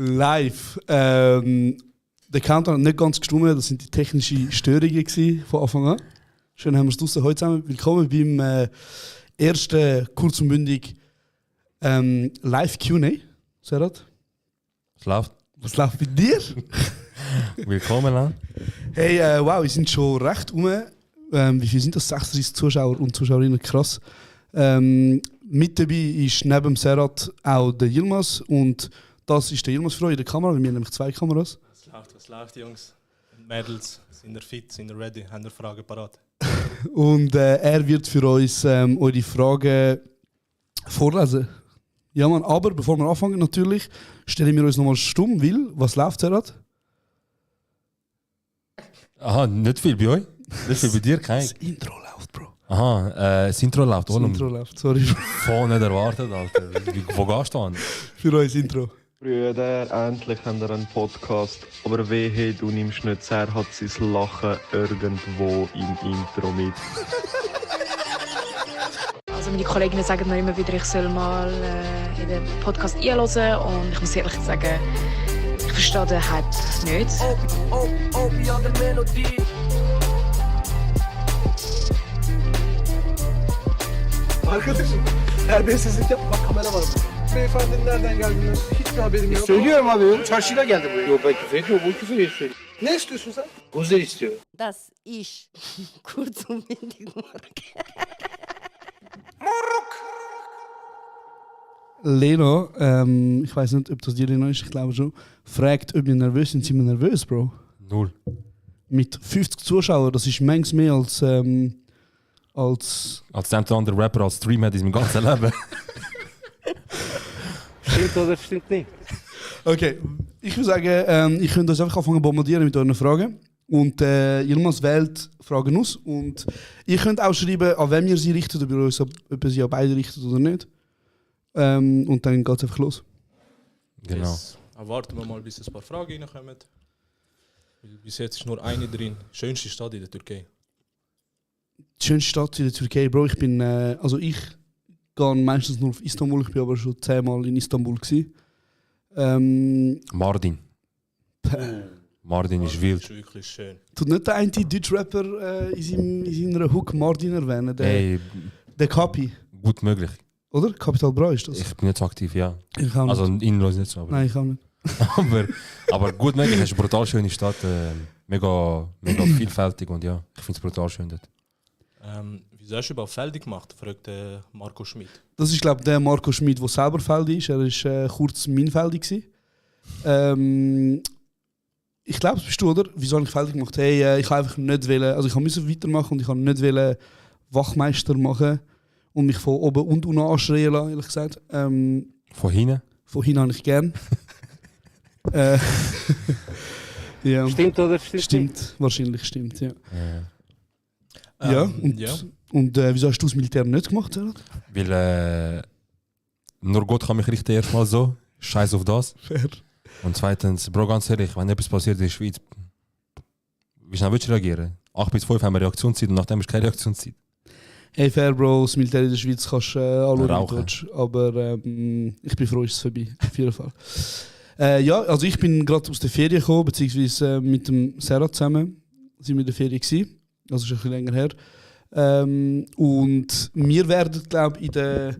Live. Der Countdown hat nicht ganz gestimmt, das sind die technischen Störungen gewesen, von Anfang an. Schön haben wir es draussen heute zusammen. Willkommen beim ersten kurz und bündig Live Q&A. Serhat? Was läuft? Was läuft bei dir? Willkommen, Lan. Hey, wow, wir sind schon recht wie viel sind das? 36 Zuschauer und Zuschauerinnen, krass. Mit dabei ist neben Serhat auch der Yilmaz und das ist der Yilmaz für euch in der Kamera, weil wir haben nämlich 2 Kameras. Was läuft, Jungs? Und Mädels, sind ihr fit, sind ihr ready, haben ihr Fragen parat? Und er wird für uns eure Fragen vorlesen. Ja, Mann, aber bevor wir anfangen, natürlich, stellen wir uns nochmal stumm, weil, was läuft, Serhat? Aha, nicht viel bei euch? Nicht viel bei dir? Kein. Das Intro läuft, Bro. Aha, das Intro läuft. Das Intro läuft, sorry. Voll nicht erwartet, Alter. Wo gehst du an? Für uns Intro. Brüder, endlich haben wir einen Podcast. Aber wehe, du nimmst nicht Serhat sein Lachen irgendwo im Intro mit. Also meine Kolleginnen sagen mir immer wieder, ich soll mal in den Podcast einhören und ich muss ehrlich sagen, ich verstehe den Hype nicht. Arkadaşım, terbiyesizlik yapma, bak kamera var. Beyefendinin nereden geldiğini hiçbir haberim yok. Söylüyorum abi, çarşıyla geldi buraya. Yok ben küfür etmiyorum, bu küfür söylüyor. Ne istiyorsun sen? Guzel istiyor. Das ist kurz und bündig morgen. Lena, ich weiß nicht, ob das die Lena ist, ich glaube schon, fragt, ob wir nervös sind. Sind wir nervös, Bro? 0. Mit 50 Zuschauern, das ist manchmal mehr als Als der andere Rapper als Stream hat in seinem ganzen Leben. Stimmt oder stimmt nicht? Okay, ich würde sagen, ich könnte uns einfach anfangen zu bombardieren mit euren Fragen. Und Yilmaz wählt Fragen aus. Und ihr könnt auch schreiben, an wem ihr sie richtet, ob ihr sie an beide richtet oder nicht. Und dann geht es einfach los. Genau. Yes. Warten wir mal, bis ein paar Fragen reinkommen. Weil bis jetzt ist nur eine drin. Schönste Stadt in der Türkei. Die schönste Stadt in der Türkei, Bro. Ich gehe meistens nur auf Istanbul. Ich bin aber schon 10-mal in Istanbul gewesen. Mardin. Mardin ist Das wild. ist wirklich schön. Tut nicht der eine Deutsch-Rapper in seiner Hook Mardin erwähnen? Hey, Der Kapi, gut möglich. oder? Capital Bra ist das? Ich bin nicht so aktiv, ja. Ich auch Also nicht. in Inlos nicht so. Aber, Nein, ich auch nicht. aber gut möglich. Es ist eine brutal schöne Stadt. Mega vielfältig und ja, ich finde es brutal schön dort. Wieso hast du überhaupt Feldi gemacht? Fragt Marco Schmidt. Das ist, glaube ich, der Marco Schmid, der selber Feldi ist. Er war kurz mein Feldi gewesen. Ich glaube, das bist du, oder? Wieso habe ich Feldi gemacht? Hey, ich habe einfach nicht wollen, also ich musste weitermachen und ich habe nicht wollen Wachmeister machen und mich von oben und unten anschreien lassen, ehrlich gesagt. Von hinten? Von hinten habe ich gern. Ja. Stimmt oder stimmt nicht? Stimmt, wahrscheinlich stimmt, ja. Ja. Und wieso hast du das Militär nicht gemacht, Serhat? Weil nur Gott kann mich richten erstmal so. Scheiß auf das. Fair. Und zweitens, Bro, ganz ehrlich, wenn etwas passiert in der Schweiz, wie schnell willst du reagieren? 8 bis 5 haben wir Reaktionszeit und nachdem ist keine Reaktionszeit. Hey, fair, Bro, das Militär in der Schweiz kannst du anschauen, Rauchen. wie du willst. Aber ich bin froh, ist es vorbei, auf jeden Fall. Ja, also ich bin gerade aus der Ferien gekommen, beziehungsweise mit dem Serhat zusammen sind wir in der Ferien gewesen. Also ist ein bisschen länger her. Und wir werden, glaube ich, in der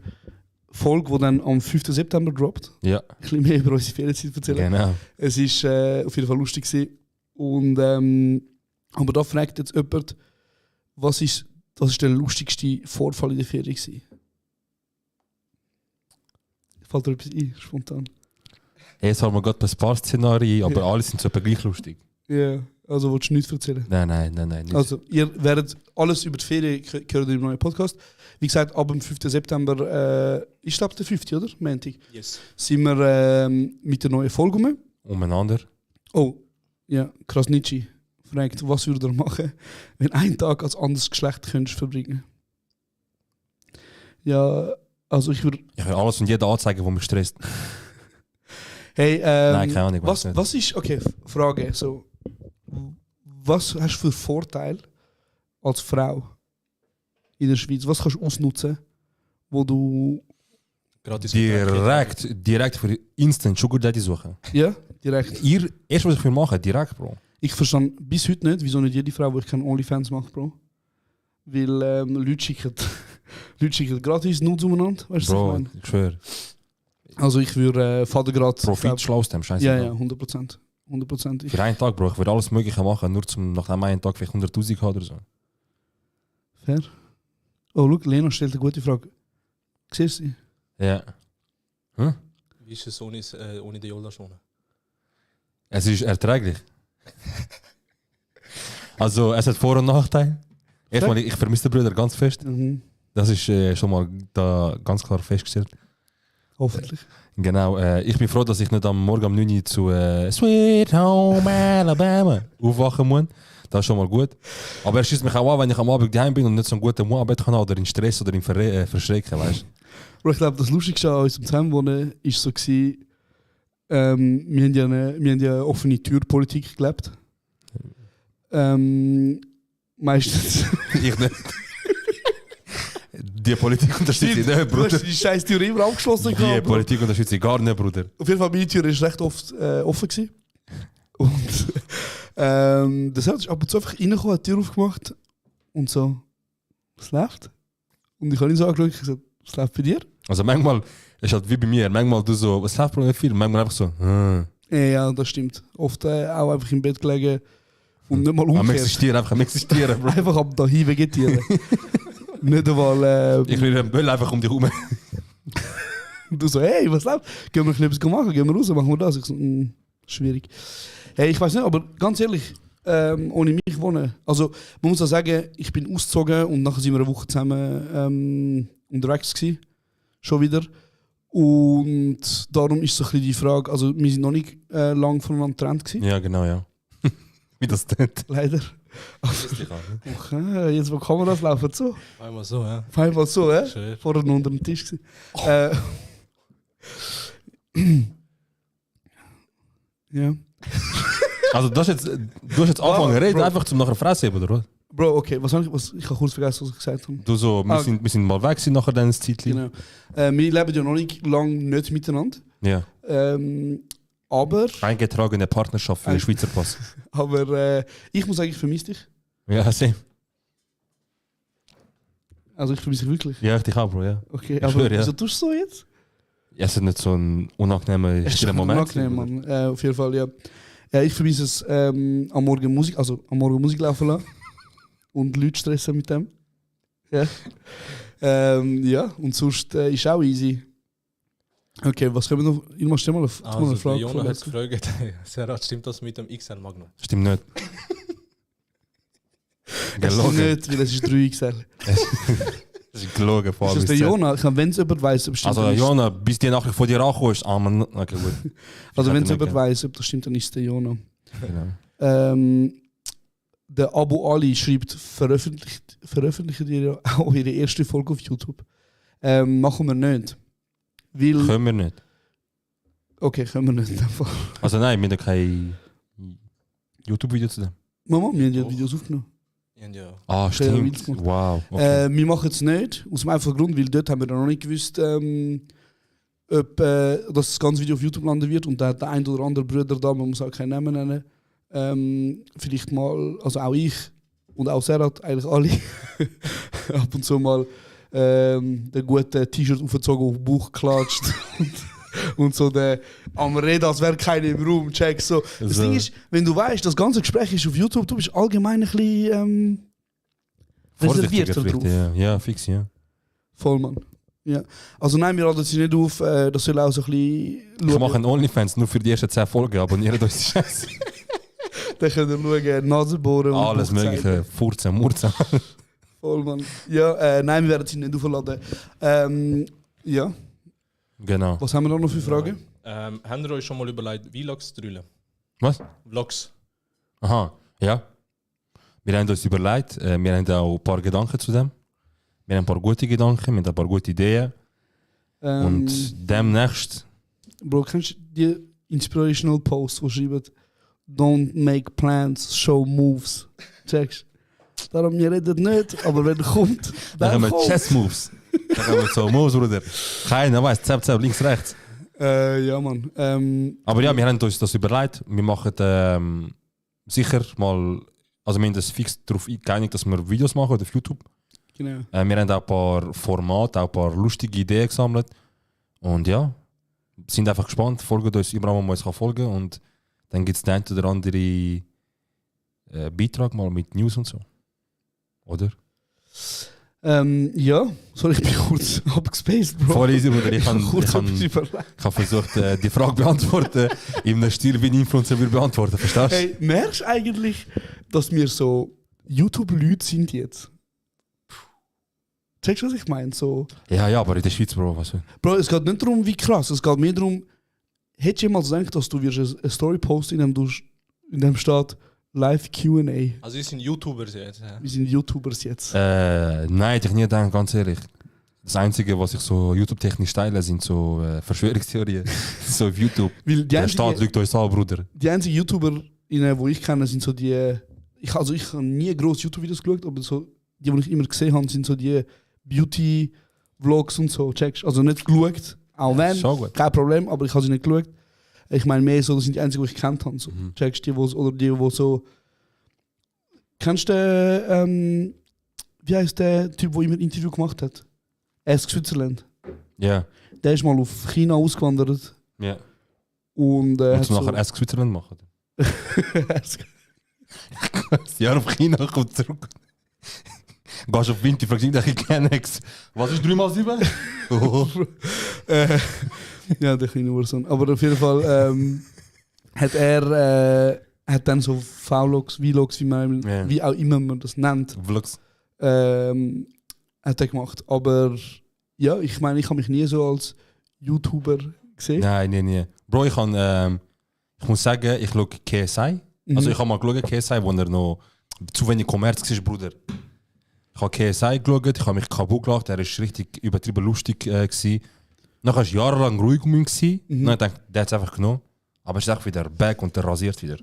Folge, die dann am 5. September droppt, Ja, ein bisschen mehr über unsere Ferienzeit erzählen. genau. Es war auf jeden Fall lustig gewesen. Und, aber da fragt jetzt jemand, was ist der lustigste Vorfall in der Ferie gewesen? Fällt dir etwas ein, spontan? Jetzt haben wir gerade ein paar Szenarien, aber alle sind so etwa gleich lustig. Ja, also willst du nichts erzählen? Nein. Nicht. Also, ihr werdet alles über die Ferien hören im neuen Podcast. Wie gesagt, ab dem 5. September, ich glaube der 5., oder? Montag, Yes. sind wir mit der neuen Folge rum. Umeinander. Oh, ja, Krasnitschi fragt, was würde er machen, wenn einen Tag als anderes Geschlecht könntest verbringen? Ja, also ich würde... Ich will alles und jeder anzeigen, der mich stresst. Hey, Nein, keine Ahnung. was ist... Okay, Frage, so... Was hast du für Vorteil als Frau in der Schweiz? Was kannst du ausnutzen, wo du Gratis direkt für Instant Sugar Daddy suchen. Ja, direkt. Erst was ich für machen, direkt, Bro. Ich verstehe bis heute nicht, wieso nicht jede Frau, die ich keine OnlyFans mache, Bro. Weil Leute schicken gratis Nudes umeinander. Weißt du, was Bro, ich meine? ich schwöre. Also ich würde Vatergrad... Profit schlau aus dem Scheiß. Ja, 100%. 100%. Für einen Tag, Bro, ich würde alles Mögliche machen, nur zum nach dem einen Tag vielleicht 100'000 haben oder so. Fair. Oh, look, Lena stellt eine gute Frage. Siehst du sie? Ja. Wie ist es ohne die Jolda schon? Es ist erträglich. Also, es hat Vor- und Nachteile. Erstmal, ich vermisse den Bruder ganz fest. Mhm. Das ist schon mal da ganz klar festgestellt. Hoffentlich. Genau, ich bin froh, dass ich nicht am Morgen um 9 Uhr zu Sweet Home Alabama aufwachen muss. Das ist schon mal gut. Aber er schießt mich auch an, wenn ich am Abend daheim bin und nicht so einen guten Moabit kann oder in Stress oder in Verschrecken, weißt du? Ich glaube, das Lustigste an unserem Zusammenwohnen war so, wir haben ja eine offene Türpolitik gelebt. Meistens. Ich nicht. Die Politik unterstütze ich nicht, Du Bruder. hast die scheiß Tür immer abgeschlossen. Die gehabt, Bro. Politik unterstütze ich gar nicht, Bruder. Auf jeden Fall, meine Tür war recht oft offen gewesen. Und das hat ab und zu einfach reingekommen, hat die Tür aufgemacht und so, was läuft? Und ich habe ihn so angeschaut, ich habe gesagt, was läuft bei dir? Also manchmal ist halt wie bei mir, manchmal du so, was läuft bei viel, manchmal einfach so, Ja, das stimmt. Oft auch einfach im Bett gelegen und nicht mal Am umgekehrt. existieren, Bro. Einfach ab dahin vegetieren. Nicht einmal... Ich rühre den Müll einfach um dich herum. Du so, hey, was läuft? Gehen wir etwas machen, gehen wir raus, machen wir das. Ich so, schwierig. Hey, ich weiß nicht, aber ganz ehrlich, ohne mich wohnen. Also, man muss auch sagen, ich bin ausgezogen und nachher sind wir eine Woche zusammen unterwegs gewesen. Schon wieder. Und darum ist so ein bisschen die Frage, also wir sind noch nicht lang voneinander getrennt gewesen. Ja, genau, ja. Wie das tut. Leider. Okay, jetzt wo Kameras laufen so. Einmal so, ja. Einmal so, Schön. Vorher noch unter dem Tisch gewesen. Ja. Also du hast jetzt angefangen zu reden, Bro. einfach zum nachher Fresse heben, oder? Bro, okay, was habe ich? Ich habe kurz vergessen, was ich gesagt habe. Du so, wir sind mal weg gewesen nachher dann Zeitchen. Genau. Wir leben ja noch nicht lange nicht miteinander. Ja. Aber Eingetragene Partnerschaft für den Schweizer Pass. ich muss sagen, ich vermisse dich. Ja, same. Also ich vermisse dich wirklich. Ja, ich dich auch, Bro, ja. Okay, Ich aber schwöre, ja. wieso tust du so jetzt? Ja, es ist nicht so ein unangenehmer, Es ist stiller Moment. unangenehm, Mann. Auf jeden Fall, ja. Ich vermisse es am Morgen Musik laufen lassen. Und Leute stressen mit dem. Ja. Ja, und sonst ist auch easy. Okay, was können wir noch? Ich stell mal eine Also, Frage. Jona hat gefragt, Serhat, stimmt das mit dem XL Magnum? Stimmt nicht. Es ist Gelogen. nicht, weil es ist 3XL. Das ist gelogen, vor Ist das der Jona? Wenn es jemand weiss, ob es stimmt, Also, dann ist- Jona, bis die nachher von dir ankommst, man. Okay, gut. Also wenn es Ich hätte jemand weiss, ob das stimmt, dann ist es der Jona. Genau. Der Abu Ali schreibt, veröffentlichen ihr auch ihre erste Folge auf YouTube. Machen wir nicht. Weil, Können wir nicht. okay, können wir nicht. in dem Fall. Also nein, wir haben kein YouTube-Video zu dem. Mama, wir haben ja Doch. Videos aufgenommen. Ja. Ah, Ja, stimmt. Reels gemacht. Wow. Okay. Wir machen es nicht, aus dem einfachen Grund, weil dort haben wir noch nicht gewusst, ob dass das ganze Video auf YouTube landen wird. Und da hat der ein oder andere Bruder da, man muss auch keinen Namen nennen, vielleicht mal, also auch ich und auch Serhat, eigentlich alle, ab und zu mal den guten T-Shirt aufgezogen, auf den Bauch geklatscht und so am Reden, als wäre keiner im Raum, check so. Das So. Ding ist, wenn du weißt, das ganze Gespräch ist auf YouTube, du bist allgemein ein bisschen reservierter Vorsichtiger drauf. vielleicht, ja. Ja, fix, ja. Voll, Mann. Ja. Also nein, wir laden sie nicht auf, das soll auch so ein bisschen Ich mache einen OnlyFans nur für die ersten 10 Folgen, abonniert uns die Scheiße. Dann könnt ihr schauen, Nase bohren und Alles Bauch zeigen. mögliche, Furzen, Murzen. Voll, Mann. Ja, nein, wir werden sie nicht aufladen. Ja, Genau. was haben wir noch für Fragen? Haben ihr euch schon mal überlegt, Vlogs zu drüllen? Was? Vlogs. Aha, ja. Wir haben uns überlegt, wir haben auch ein paar Gedanken zu dem. Wir haben ein paar gute Gedanken, wir haben ein paar gute Ideen. Und demnächst, Bro, kennst du die Inspirational Posts, die schreiben Don't make plans, show moves. Checkst? Darum, wir reden nicht, aber wenn er kommt, dann haben dann wir kommt. Chess Moves. Dann kommen wir so, Moos, Bruder. Keiner weiß, zap, links, rechts. Ja, Mann. Aber ja, wir haben uns das überlegt. Wir machen sicher mal, also wir haben das fix darauf geeinigt, dass wir Videos machen auf YouTube. Genau. Wir haben auch ein paar Formate, auch ein paar lustige Ideen gesammelt. Und ja, sind einfach gespannt, folgt uns überall, wo man uns folgen kann. Und dann gibt es den einen oder anderen Beitrag mal mit News und so. Oder? Ja, sorry, ich bin kurz abgespaced, Bro. Voll easy, Bruder. Ich Kurz habe etwas überlegt. versucht, die Frage beantworten, in einem Stil, wie ein Influencer würde beantworten. Verstehst du? Hey, merkst du eigentlich, dass wir so YouTube-Leute sind jetzt? Checkst du, was ich meine? So, Ja, aber in der Schweiz, Bro. Was? Bro, es geht nicht darum, wie krass, es geht mehr darum, hättest du jemals gedacht, dass du wirst eine Story posten, in dem steht Live Q&A. Also wir sind YouTubers jetzt. Ja. Wir sind YouTubers jetzt. Nein, hätte ich nie gedacht, ganz ehrlich. Das Einzige, was ich so YouTube-technisch teile, sind so Verschwörungstheorien. So auf YouTube. Weil die Der Staat lügt uns an, Bruder. Die einzigen YouTuber, die ich kenne, sind so die. Ich habe nie grosse YouTube-Videos geschaut, aber so, die ich immer gesehen habe, sind so die Beauty-Vlogs und so. Checkst? Also nicht geschaut, auch wenn, Schon gut. kein Problem, aber ich habe sie nicht geschaut. Ich meine, mehr so, das sind die einzigen, die ich kennt habe. So. Checkst die, oder die, wo so. Kennst du den, wie heißt der Typ, der immer ein Interview gemacht hat? Ask Switzerland. Ja. Der ist mal auf China ausgewandert. Ja. Und Willst du nachher erst Switzerland machen? Das Jahr auf China kommt zurück. Gehst auf Winter, fragst ihn, ich kenne nichts. Was ist 3x7? Oh. Ja, der kleine Urson. Aber auf jeden Fall hat er hat dann so Vlogs, wie auch immer man das nennt, Vlogs. hat er gemacht. Aber ja, ich meine, ich habe mich nie so als YouTuber gesehen. Nein, nie. Bro, ich muss sagen, ich schaue KSI. Also ich habe mal geschaut, KSI, wo er noch zu wenig Kommerz war, Bruder. Ich habe KSI geschaut, ich habe mich kaputt gelacht, er war richtig übertrieben lustig. Nachher war es jahrelang ruhig um ihn. Dann dachte ich, der hat es einfach genommen. Aber er ist einfach wieder back und der rasiert wieder.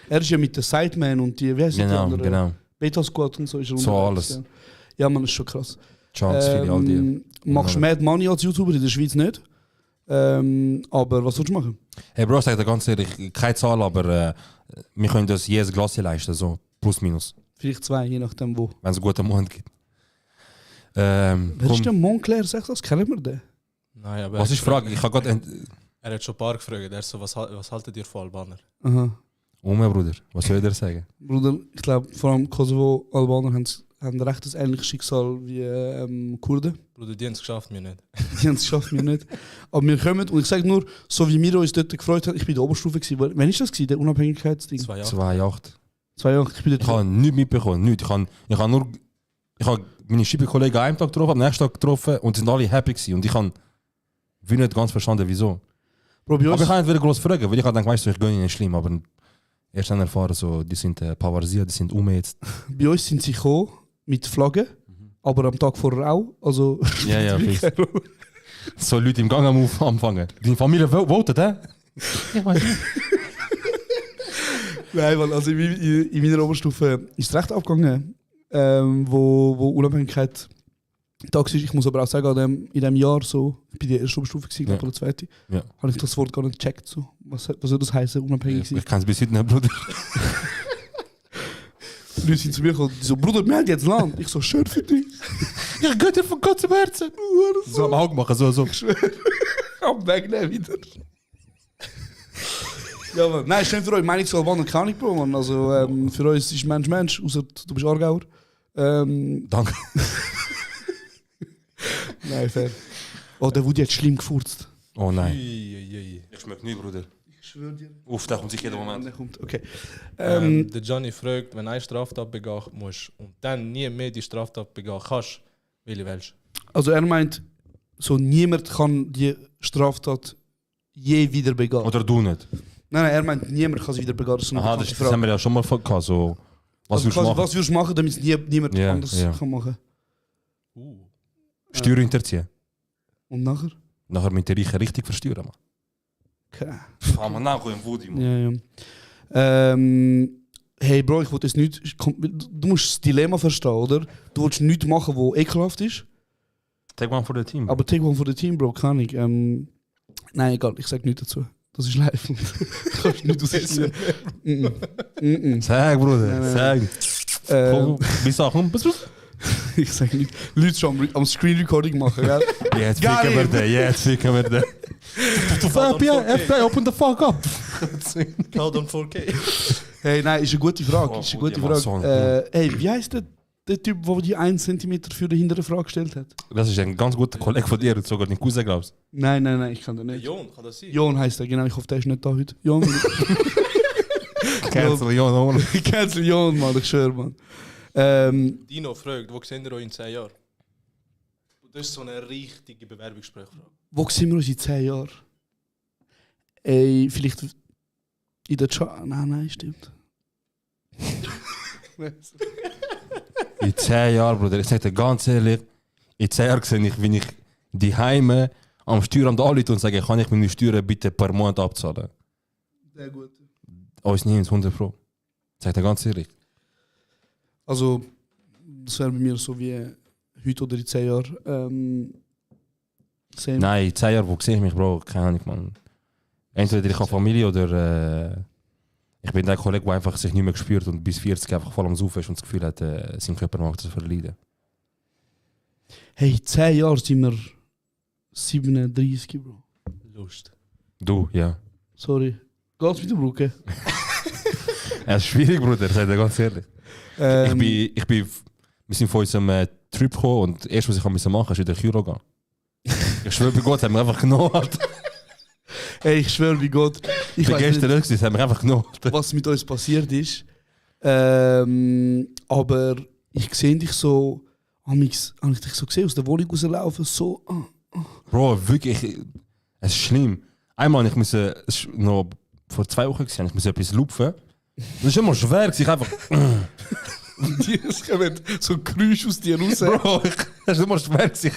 Er ist ja mit der Sideman und die, wie heißt die andere? Genau. Beta Squad und so ist er So unterwegs, alles. Ja, man, ist schon krass. Chance für all die. Machst du Mad Money als YouTuber, in der Schweiz nicht. Aber was sollst du machen? Hey Bro, ich sage dir ganz ehrlich, keine Zahl, aber wir können das jedes Glas leisten, so plus minus. Vielleicht 2, je nachdem wo. Wenn es einen guten Monat gibt. Wer ist der Montclair? Sag das, kennen wir den? Nein, aber Was ist die Frage? Ich habe gerade er hat schon ein paar gefragt. Er ist so, was haltet ihr von Albaner? Aha. Bruder, was soll ich dir sagen? Bruder, ich glaube, vor allem Kosovo-Albaner haben recht ein ähnliches Schicksal wie Kurden. Bruder, die haben es geschafft, mir nicht. Die haben es geschafft, wir nicht. Aber wir kommen, und ich sage nur, so wie wir uns dort gefreut haben, ich bin in der Oberstufe gewesen. Wann war das gewesen, der Unabhängigkeitsding? 2 Jahre. 2,8. 2 Jahre, ich bin Ich dort. habe nichts mitbekommen, nichts. Ich habe meine Schiebekollegen an einem Tag getroffen, am nächsten Tag getroffen und sind alle happy gewesen. Und ich habe nicht ganz verstanden, wieso. Bro, bei Aber uns, ich kann nicht wieder groß fragen, weil ich habe gedacht, weißt du, ich gehe nicht schlimm, aber erst dann erfahren, so, die sind Pavarisia, die sind jetzt. bei uns sind sie gekommen mit Flaggen, aber am Tag vorher auch. Also, Ja, fix. So Leute im Gang am Anfangen. Die Familie votet, hä? Ich weiß nicht. Nein, weil also in meiner Oberstufe ist es recht abgegangen, wo Unabhängigkeit da war. Ich muss aber auch sagen, in diesem Jahr, so, ich bin die erste Oberstufe, gewesen, Ja. oder die zweite, Ja. habe ich das Wort gar nicht gecheckt. So. Was soll das heißen, unabhängig sein? Ich kann es bis heute nicht, Bruder. Die Leute sind zu mir gekommen, die so, Bruder, wir haben jetzt Land. Ich so, schön für dich. Ich geh dir von ganzem Herzen. So am Auge machen, so. Am wegnehmen wieder. Ja, Mann. Nein, schön für euch. Meinung zu Albaner kann ich, Bro, Mann. Also, für uns ist Mensch, außer du bist Aargauer. Danke. Nein, fair. Oh, der wurde jetzt schlimm gefurzt. Oh nein. Ui. Ich schmeck nicht, Bruder. Ich schwöre dir. Uff, da kommt sich jeder Moment. Der kommt, okay. Der Gianni fragt, wenn eine Straftat begehen musst und dann nie mehr die Straftat begehen kannst, welche wählst Also er meint, so niemand kann die Straftat je wieder begehen. Oder du nicht. Nein, er meint, niemand kann sie wieder begehen. Das ist eine Aha, bekannte das Frage. haben wir ja schon mal gehabt. So, was Also würdest du machen? was würdest du machen, damit es niemand Ja, anders ja. kann machen? Steuern hinterziehen. Und nachher? Nachher mit der Reichen richtig versteuern. Man. Okay. Fahr mal nach im Woody, man. Ja, ja. Hey Bro, ich wollte es nicht. Du musst das Dilemma verstehen, oder? Du willst nichts machen, was ekelhaft ist. Take one for the team. Aber Take One for the Team, Bro, kann ich. Nein, egal, ich sag nichts dazu. Das ist live. Kannst nicht aussehen. Sag, Bruder, sag. Bis auch Ich sag nicht. Leute schon am Screen Recording machen, gell? Jetzt ficken wir den. FBI, open the fuck up. Cloud on 4K. Hey, nein, ist eine gute Frage. Oh, Ist eine gut, gute ja, Frage. Mann, Hey, wie heisst der Typ, der die 1 cm für die hintere Frage gestellt hat? Das ist ein ganz guter Kollege von dir, sogar dein Cousin, glaubst du? Nein, ich kann den nicht. Jon, kann das sein? Jon heisst er, genau. Ich hoffe, der ist nicht da heute. Jon. Cancel, Jon. Cancel Jon, Mann, ich schwöre, Mann. Dino fragt, wo sehen ihr euch in 10 Jahren? Das ist so eine richtige Bewerbungsgesprächfrage. Wo sind wir uns in 10 Jahren? Ey, vielleicht in der Nein, stimmt. In 10 Jahren, Bruder, ich sag dir ganz ehrlich, in 10 Jahren sehe ich, wie ich die Heime am Steueramt anrufe und sage, kann ich meine Steuern bitte per Monat abzahlen? Sehr gut. Uns nichts, 100 Pro. Ich sag dir ganz ehrlich. Also, das wäre bei mir so wie heute oder in 10 Jahren. Same. Nein, in 10 Jahren, wo sehe ich mich, Bro? Keine Ahnung, man. Entweder ich habe Familie oder ich bin der Kollege, der einfach sich nicht mehr gespürt und bis 40 einfach voll am Saufen ist und das Gefühl hat, seinen Körper mag zu verleiden. Hey, in 10 Jahren sind wir 37, Bro. Lust. Du, ja. Sorry. Geht's mit der Brücke? Es ist schwierig, Bruder, ich sage dir ganz ehrlich. Wir sind von unserem Trip gekommen und das erste, was ich machen musste, ist wieder Chiro gehen. Ich schwöre bei Gott, haben wir einfach genommen. Hey, ich schwöre bei Gott. Ich bin weiß gestern nicht, nicht, haben wir einfach genommen. was mit uns passiert ist. Aber ich sehe dich so, habe ich dich so gesehen, aus der Wohnung rauslaufen, so. Bro, wirklich, es ist schlimm. Einmal, ich musste, es ist noch vor 2 Wochen gesehen, ich musste etwas lupfen. Das ist immer schwer, ich einfach. Es kommen so Geräusche aus dir raus. Bro, es ist immer schwer, sich.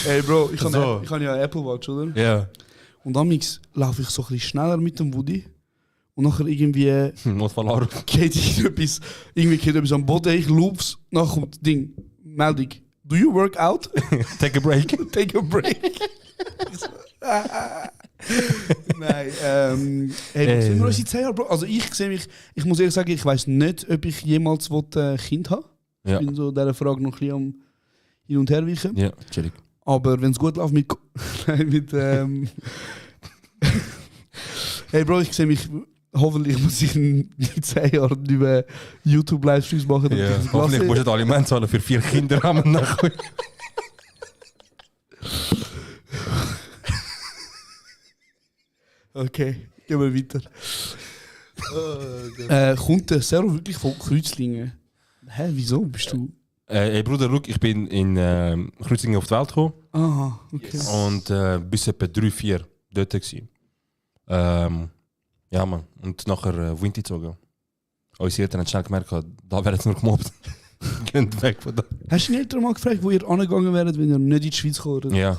Hey Bro, ich So. habe ja eine Apple Watch, oder? Ja. Und damals laufe ich so ein bisschen schneller mit dem Woody. Und nachher irgendwie Notfallarm. geht etwas am Boden, ich loop's, nachher kommt das Ding, Meldung. Do you work out? Take a break. Take a break. Nein, hey, sind wir uns in 10 Jahren, Bro? Also ich sehe mich, ich muss ehrlich sagen, ich weiß nicht, ob ich jemals ein Kind habe. Ja. Ich bin so dieser Frage noch ein bisschen am hin und her weichen. Ja, chillig. Aber wenn es gut läuft mit... Hey Bro, ich sehe mich... Hoffentlich muss ich in 10 Jahren über YouTube-Livestreams machen. damit Ja. ich das Hoffentlich lasse. musst du Aliment zahlen für 4 Kinder haben nachher. Okay, gehen wir weiter. Kommt der Servo wirklich von Kreuzlingen? Hä, wieso bist du... Hey Bruder, look, ich bin in Kreuzlingen auf die Welt gekommen. Aha, okay. Und bis etwa 3-4 dort gewesen. Ja man, und nachher Winti gezogen. Unsere Eltern haben schnell gemerkt, da werden sie nur gemobbt. Geht weg von da. Hast du deine Eltern mal gefragt, wo ihr angegangen wäret, wenn ihr nicht in die Schweiz kommt? Ja.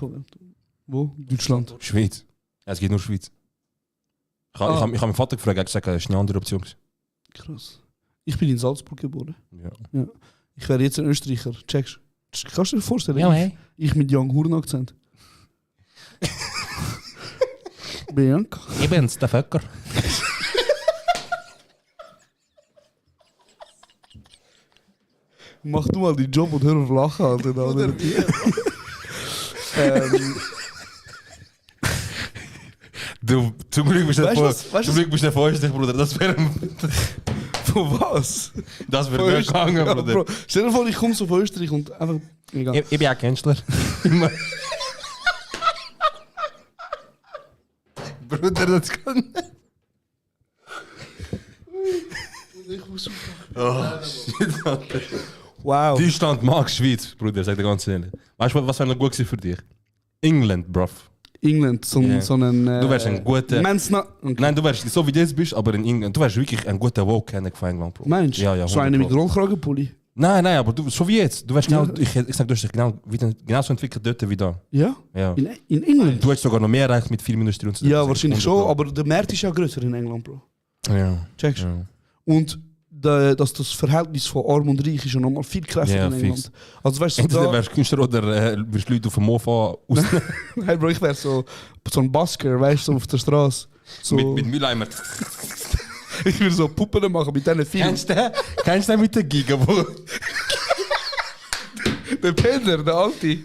Wo? Deutschland. Schweiz. Ja, es geht nur Schweiz. Ich habe meinen Vater gefragt, er hat gesagt, es ist eine andere Option. Krass. Ich bin in Salzburg geboren. Ja. Ich wäre jetzt ein Österreicher. Checkst du? Kannst du dir vorstellen? Ja, hey. Ich mit Young Huren-Akzent. Bianca. Ich bin's, der Vöcker. Mach du mal deinen Job und hör auf lachen, Alter. Du, zum Glück bist du Weißt du nicht was? vor- Weißt du zum Glück bist du nicht vor Österreich, Bruder. Das wäre Von was? das wär Von nicht Österreich? gegangen, Ja, Bruder. Bro, stell dir vor, ich komme so von Österreich und einfach... Egal. Ich bin auch Künstler. Bruder, das kann nicht. Oh, shit, Alter. Wow. Deutschland mag Schweiz, Bruder, sag dir ganz ehrlich. Weißt du, was wäre noch gut gewesen für dich? England, bruv. England, so Ja. einen... Du wärst ein guter... Okay. Nein, du wärst so wie du jetzt bist, aber in England. Du wärst wirklich ein guter Woke-Kenner von England, Bro. Meinst du? Ja, ja, so einen mit 100%. Rollkragenpulli? Nein, aber du, so wie jetzt. Du wärst genau, Ja. ich sag, du hast dich genauso entwickelt dort wie da. Ja? Ja. In England? Du hast sogar noch mehr erreicht mit Filmindustrie und so. Ja, wahrscheinlich 100%. schon, aber der Markt ist ja grösser in England, Bro. Ja. Checkst du? Ja. Und dass das Verhältnis von Arm und Reich ist ja nochmal viel kräftiger Ja, in England. fix. Also weißt du, Entweder da, wärst du Künstler oder wirst du Leute auf dem Mofa aus hey Bro, ich wäre so ein Busker, weißt du, so auf der Straße. So, mit Mülleimer. ich will so Puppen machen mit diesen Filmen. Kennst du den mit der Giga, Bro? Der Penner, der Alte.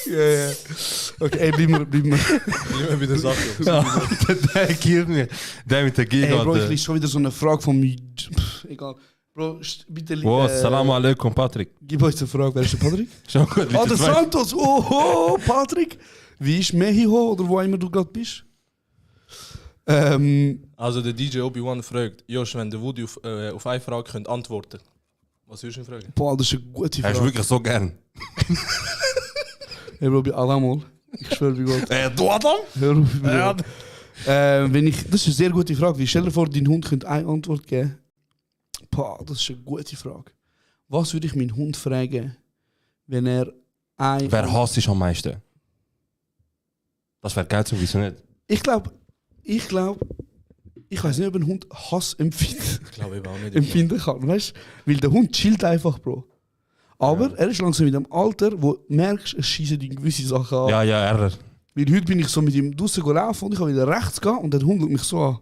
Ja. Okay, ey, bleib mir. Immer wieder Sachen. Der killt mich. Der mit der Giga. Ey, Bro, ich Alter. lese schon wieder so eine Frage von mir. Egal. Bro, bitte Oh, Salam alaikum, Patrick. gib euch die Frage, wer ist der Patrick? Schon gut, Ah, der zwei- Santos! Oh, Patrick! Wie ist Mexico oder wo immer du gerade bist? Also der DJ Obi-Wan fragt, Josh, wenn der Woody auf eine Frage könnt antworten, was würdest du ihn fragen? Boah, das ist eine gute Er ist Frage. wirklich so gern. Hey, Bro, bei Adamol. Ich schwöre bei Gott. Du Adam? Hör auf, Bro. Das ist eine sehr gute Frage. Wie stell dir vor, dein Hund könnte eine Antwort geben? Boah, das ist eine gute Frage. Was würde ich meinen Hund fragen, wenn er ein... Wer hasst dich am meisten? Das wäre geil zu wissen, nicht? Ich glaube, ich weiß nicht, ob ein Hund Hass empfindet. Ich glaube eben auch nicht. empfinden kann, weißt du? Weil der Hund chillt einfach, Bro. Aber er ist langsam in dem Alter, wo du merkst, es schießen die gewisse Sachen an. Ja, Error. Weil heute bin ich so mit ihm draussen gelaufen und ich habe wieder rechts gehen und der Hund schaut mich so an.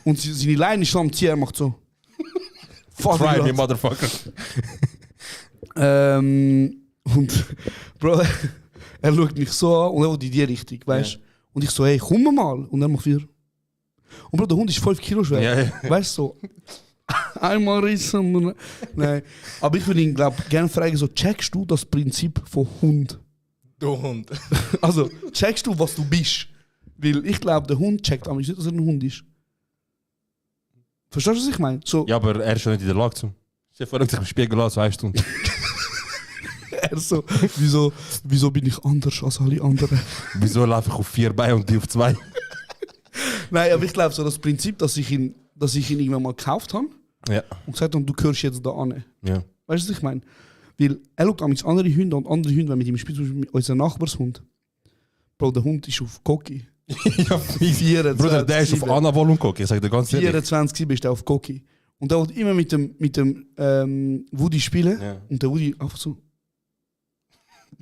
Und seine Leine ist so am Ziehen, er macht so. Fuck Try me, me, motherfucker. und Bro, er schaut mich so an und er will in die Richtung, weißt du? Und ich so, hey, komm mal. Und er macht wieder. Und Bro, der Hund ist 5 Kilo schwer. Ja. Weißt du, so. Einmal rissen. Nein. Aber ich würde ihn, glaube gerne fragen, so, checkst du das Prinzip von Hund? Du Hund. Also, checkst du, was du bist? Weil ich glaube, der Hund checkt aber nicht, dass er ein Hund ist. Verstehst du, was ich meine? So, Ja, aber er ist schon nicht in der Lage zu. Stell dir vor, er sich im Spiegel an, 2 Stunden. er so, wieso bin ich anders als alle anderen? Wieso laufe ich auf 4 Beine und die auf 2? Nein, aber ich glaube, so das Prinzip, dass ich ihn irgendwann mal gekauft habe Ja. und gesagt habe, du gehörst jetzt da an. Ja. Weißt du, was ich meine? Weil er schaut an andere Hunde und andere Hunde, wenn mit ihm spielt, zum Beispiel unser Nachbarshund. Bro, der Hund ist auf Cocky. Ja, 24, Bruder, der ist auf 7. Anabol und guck, ich sag dir ganz ehrlich. 24 bist du auf Cocky. Und der will immer mit dem Woody spielen. Ja. Und der Woody einfach so.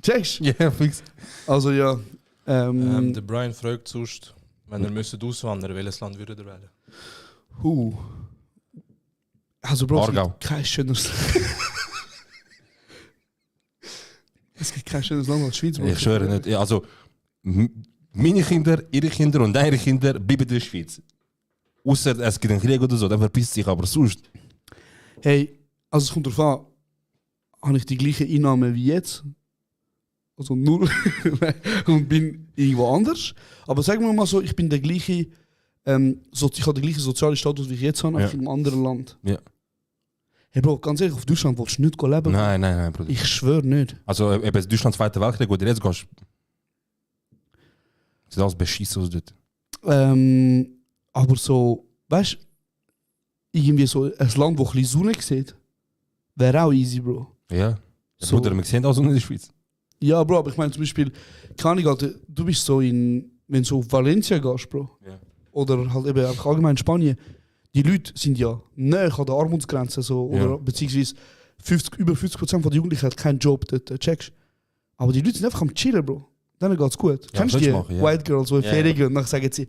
Checkst? Ja, fix. Also ja. Der Brian fragt sonst, wenn er müsste auswandern, welches Land würde er wählen? Also Bro, Aargau. es gibt kein schöneres. Es gibt kein schöneres Land als Schweiz. Bro. Ich schwöre nicht. Ja, also, meine Kinder, ihre Kinder und deine Kinder bleiben in der Schweiz. Außer es gibt einen Krieg oder so, dann verpisst sich, aber sonst. Hey, also es kommt darauf an, habe ich die gleiche Einnahme wie jetzt? Also 0 und bin irgendwo anders. Aber sagen wir mal so, ich bin der gleiche, ich habe den gleichen sozialen Status wie ich jetzt habe, einfach in einem anderen Land. Ja. Hey Bro, ganz ehrlich, auf Deutschland willst du nicht leben? Nein, Bruder. Ich schwöre nicht. Also, eben Deutschland, Zweiter Weltkrieg, wo du jetzt gehst. Sieht alles beschissen aus dort. Aber so, weißt du, irgendwie so ein Land, wo ein bisschen Sonne sieht, wäre auch easy, Bro. Ja. So. Bruder, wir sehen auch so in der Schweiz. Ja, Bro, aber ich meine zum Beispiel, keine Ahnung, Alter, du bist so wenn du so auf Valencia gehst, Bro. Ja. Oder halt eben einfach allgemein in Spanien. Die Leute sind ja näher an der Armutsgrenze, so, Ja. oder beziehungsweise über 50% der Jugendlichen hat keinen Job, dort, checkst. Aber die Leute sind einfach am Chillen, Bro. Denen geht's gut. Ja, Kennst du willst die du machen, ja. White Girls, die in Ja, Ferien gehen und dann sagen sie,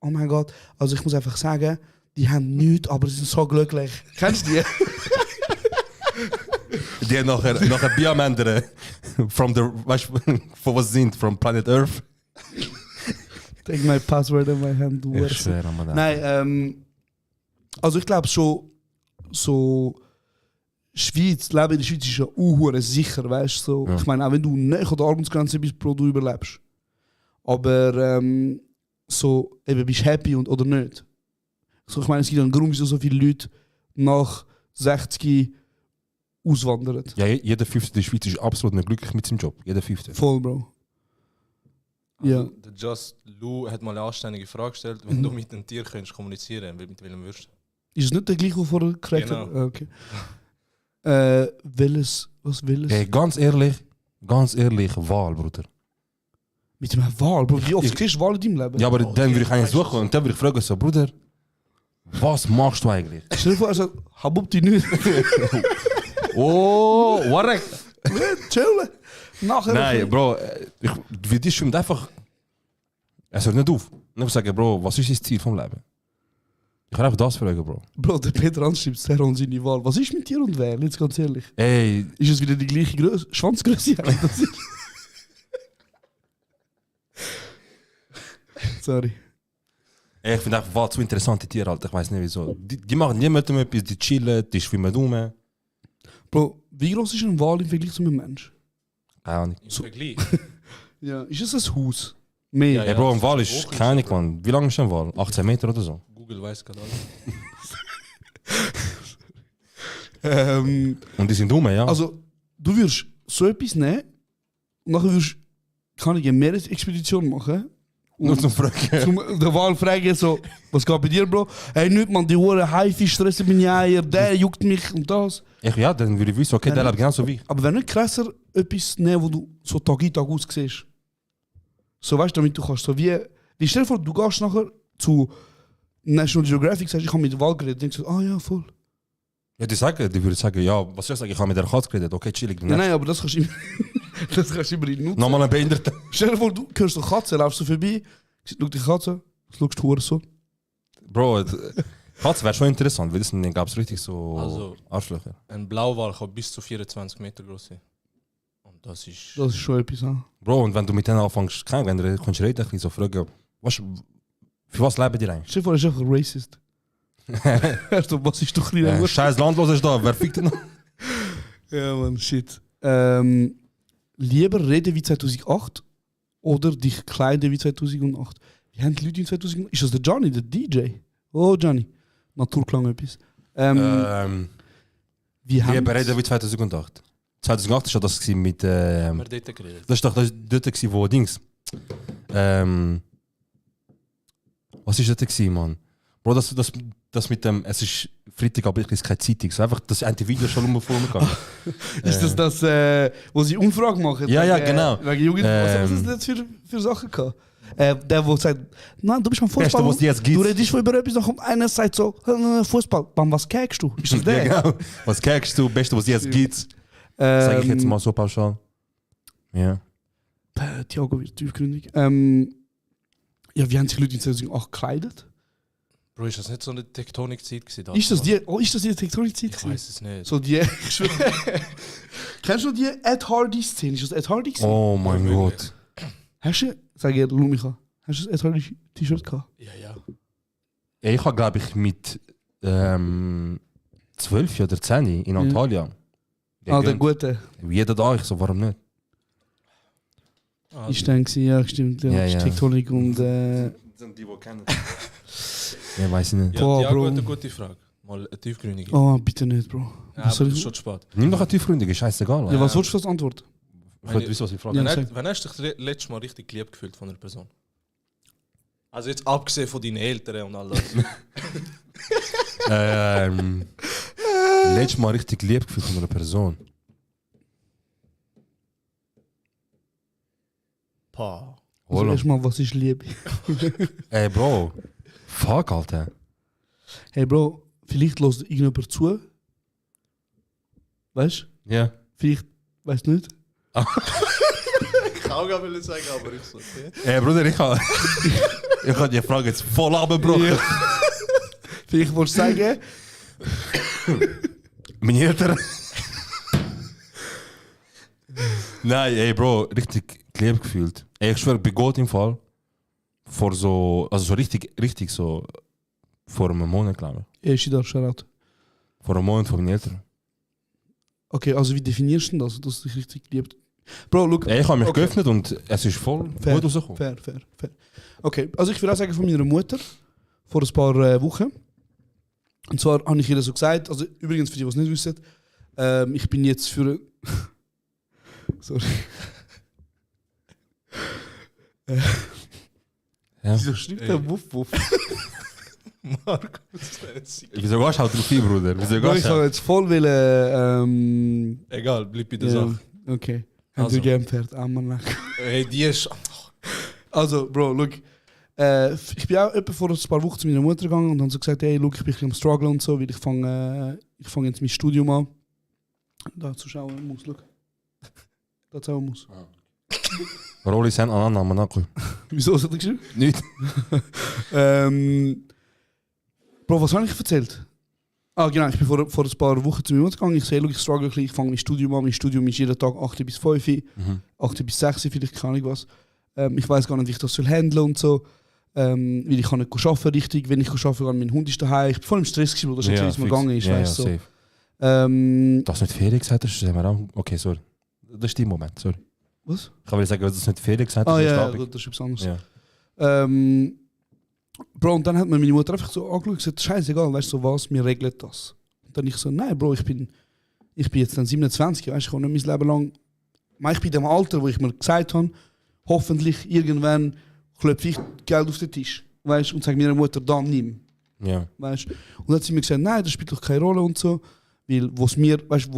oh mein Gott, also ich muss einfach sagen, die haben nichts, aber sie sind so glücklich. Kennst du die? Die haben nachher Biomänder from the, weißt du, von was sind? From Planet Earth. Take my password in my hand. Du Ich schwöre, Mann. Nein, also ich glaube schon, so Schweiz, Leben in der Schweiz ist ja auch sicher, weißt du? So. Ja. Ich meine, auch wenn du näher an der Armutsgrenze bist, Bro, du überlebst. Aber so, eben, bist du happy oder nicht? So, ich meine, es gibt einen Grund, wieso so viele Leute nach 60 auswandern. Ja, jeder 5. in der Schweiz ist absolut nicht glücklich mit seinem Job. Jeder 5. Voll, Bro. Ja. Also, der Just Lou hat mal eine anständige Frage gestellt, wenn du mit einem Tier könntest kommunizieren, mit welchem würdest du? Ist es nicht der gleiche, der vorher gekriegt hat? Genau. Ah, okay. Was will es? Hey, ganz ehrlich, Wahl, Bruder. Mit einem Wahl, Bro. Wie oft kriegst du Wahl in deinem Leben? Ja, aber dann würde ich einen suchen und dann würde ich fragen, so, Bruder, Was machst du eigentlich? Stell dir vor, er sagt, Habubti nicht. Oh, Warek! Chillen. Nachher. Nein, Bro, wie die stimmt einfach. Es hört nicht auf. Und ich sage, Bro, was ist das Ziel vom Leben? Ich kann einfach das fragen, Bro. Bro, der Peter Hans schreibt sehr an seine Wahl. Was ist mit dir und wer? Jetzt ganz ehrlich. Ey, Ist es wieder die gleiche Größe? Schwanzgröße? Sorry. ich finde einfach, was zu interessante Tiere, Alter. Ich weiß nicht wieso. Die machen niemandem etwas, die chillen, die schwimmen rum. Bro, wie groß ist ein Wal im Vergleich zu einem Mensch? Keine Ahnung. Im Vergleich. Ja, ist es ein Haus? Mehr. Ja, Ey, Bro, ein Wal das ist ist keine Ahnung, Mann. Wie lang ist ein Wal? 18 Meter oder so? Google weiß gerade alles. Und die sind rum, ja? Also, du würdest so etwas nehmen und nachher würdest kann ich eine Meeresexpedition machen. nur zum Fragen. Zum der Wal fragen so, was geht bei dir, Bro? Hey, nicht man, die Huren Haifisch stressen meine Eier, der juckt mich und das. Ja, dann würde ich wissen, okay, der Nein. lebt genauso wie ich. Aber wenn nicht krasser etwas nehmen, wo du so Tag in Tag aus siehst. So weißt du, damit du kannst so wie stell dir vor, du gehst nachher zu National Geographic, sagst, ich habe mit dem Wal geredet, denkst du, ah ja, voll. Ja, die würden sagen, ja, was soll ich sagen, ich habe mit der Katze geredet, okay, chillig. Nein, aber das kannst du immer, das kannst du immer nutzen. Nochmal ein Behinderter. Stell dir vor, du hörst eine Katze, laufst du vorbei, schau die Katze, schaust du so. Bro, Katze wäre schon interessant, weil das sind, gab es richtig so Also- Arschlöcher. Ein Blauwal kann bis zu 24 Meter groß sein. Und das ist. Das ist schon etwas, ah. Bro, und wenn du mit denen anfängst, wenn du kannst reden, ein bisschen so fragen, für was leben die eigentlich? Stell dir vor, er ist einfach ein Racist. Also, was ist doch kleiner Scheiß Landlos ist da, wer fickt denn noch? Ja, Mann, shit. Lieber reden wie 2008 oder dich kleiden wie 2008? Wie haben die Leute in 2008? Ist das der Johnny, der DJ? Oh, Johnny. Naturklang etwas. Wie haben Lieber reden wie 2008. 2008 war das gewesen mit. Haben wir dort geredet? Das ist doch das dort, gewesen, wo Dings. Was ist das gewesen, Mann? Bro, das mit dem. Es ist Freitag, aber es ist keine Zeitung. So einfach das eine Video schon rumgegangen. Ist das, wo sie Umfragen machen? Ja, ja, genau. Wegen Jugend. Was haben sie jetzt für Sachen gehabt? Der, der sagt, nein, du bist beim Fußball. Beste, was jetzt gibt. Du redest schon über etwas, dann kommt einer und sagt so, Fußball, Bam, was käkst du? Ist das der? Ja, genau. Was kriegst du? Beste, was jetzt gibt. Sag ich jetzt mal so pauschal. Ja. Thiago wird tiefgründig. Ja, wie haben sich Leute in 2008 gekleidet? Bro, ist das nicht so eine Tektonik-Zeit gewesen? Ist das die Tektonik-Zeit? Ich weiß es nicht. So die. Kennst du die Ed Hardy-Szene? Ist das Ed Hardy gewesen? Oh mein Gott. Hast du, sag ich Lumika, hast du das Ed Hardy-T-Shirt gehabt? Ja, ja. Ich habe, glaube ich, mit 12 oder 10 in Antalya. Ah, der gute. Jeder Tag, ich so, warum nicht? Ah, Ich denke, ja, stimmt. Ja, Ja, ist ja. Tektonik und. sind die, die kennen. Ja, weiß ich nicht. ja, Boah, ja, Bro. gute Frage. Mal eine tiefgründige. Oh, bitte nicht, Bro. ja, Was aber soll das ist ich? schon spät. Nimm doch eine tiefgründige, scheißegal. Ja, was willst du als Antwort? Ich wollte wissen, was ich frage. Ja, Wann, sag. wann hast du dich letztes Mal richtig geliebt gefühlt von einer Person? Also jetzt abgesehen von deinen Eltern und all das. Letztes Mal richtig lieb gefühlt von einer Person. Pah. Also Hola. erstmal, was ist Liebe? Ey, Bro. Fuck, Alter. Hey, Bro, vielleicht lässt irgendjemand zu. Weißt du? Ja. Vielleicht, weißt du nicht? Ich kann auch gar nicht sagen, aber ich so. Okay. Ey, Bruder, ich habe die Frage jetzt voll abgebrochen. Ja. Vielleicht willst du sagen, Meine Eltern. Nein, ey, Bro, richtig geliebt gefühlt. Ey, ich schwöre, bei Gott im Fall. Vor so, also so richtig so. Vor einem Monat, glaube ich. Shidar, Shoutout. Vor einem Monat von meinen Eltern. Okay, also wie definierst du das, dass du dich richtig liebt? Bro, look. Ey, ich habe mich Okay. geöffnet und es ist voll Fair, gut rausgekommen. Fair. Okay, also ich will auch sagen von meiner Mutter, vor ein paar Wochen. Und zwar habe ich ihr so gesagt, also übrigens für die, die es nicht wissen, ich bin jetzt für... Sorry. Ja. Wieso schreibt der Wuff? Marco, Wieso gehst du halt drauf ein, Bruder? Wieso Ich gehst du habe halt? jetzt voll wollen... egal, bleib bei der ja, Sache. okay. Haben Also. du gern Pferd? Ammernack. Hey, die ist. Also, Bro, look. Ich bin auch etwa vor ein paar Wochen zu meiner Mutter gegangen und habe so gesagt, hey, look, ich bin ein bisschen am Struggle und so, weil ich fange jetzt mein Studium an. Da zuschauen muss, look. Da zuschauen muss. Rolli sen aneinander, Monaco. Wieso hast du das geschrieben? Nicht. Bro, was habe ich erzählt? Ah, genau, ich bin vor ein paar Wochen zu meiner Mutter gegangen. Ich sehe, ich struggle ein bisschen, ich fange mein Studium an. Mein Studium ist jeden Tag 8 bis 5, 8 bis 6, vielleicht keine Ahnung was. Ich weiß gar nicht, wie ich das handeln und so. Weil ich kann nicht arbeiten richtig. Wenn ich arbeiten kann, mein Hund ist daheim. Ich bin voll im Stress gewesen, das ist mal gegangen ist. Weißt, so. Safe. Das nicht Ferien gesagt hast, sehen wir auch. Okay, sorry. Das ist dein Moment, sorry. Was? Ich kann sagen, dass du nicht Ferien gesagt hast. Ah ja, das ist etwas anderes. Ja. Bro, und dann hat mir meine Mutter einfach so angeschaut und gesagt, scheißegal, weißt du, so was, wir regeln das. Und dann ich so, nein, Bro, ich bin jetzt dann 27, weißt du, ich kann nicht mein Leben lang. Ich bin in dem Alter, wo ich mir gesagt habe, hoffentlich irgendwann klopfe ich Geld auf den Tisch, weißt du, und sage meiner Mutter, dann nimm. Ja. Weißt? Und dann hat sie mir gesagt, nein, das spielt doch keine Rolle und so. Weil, wo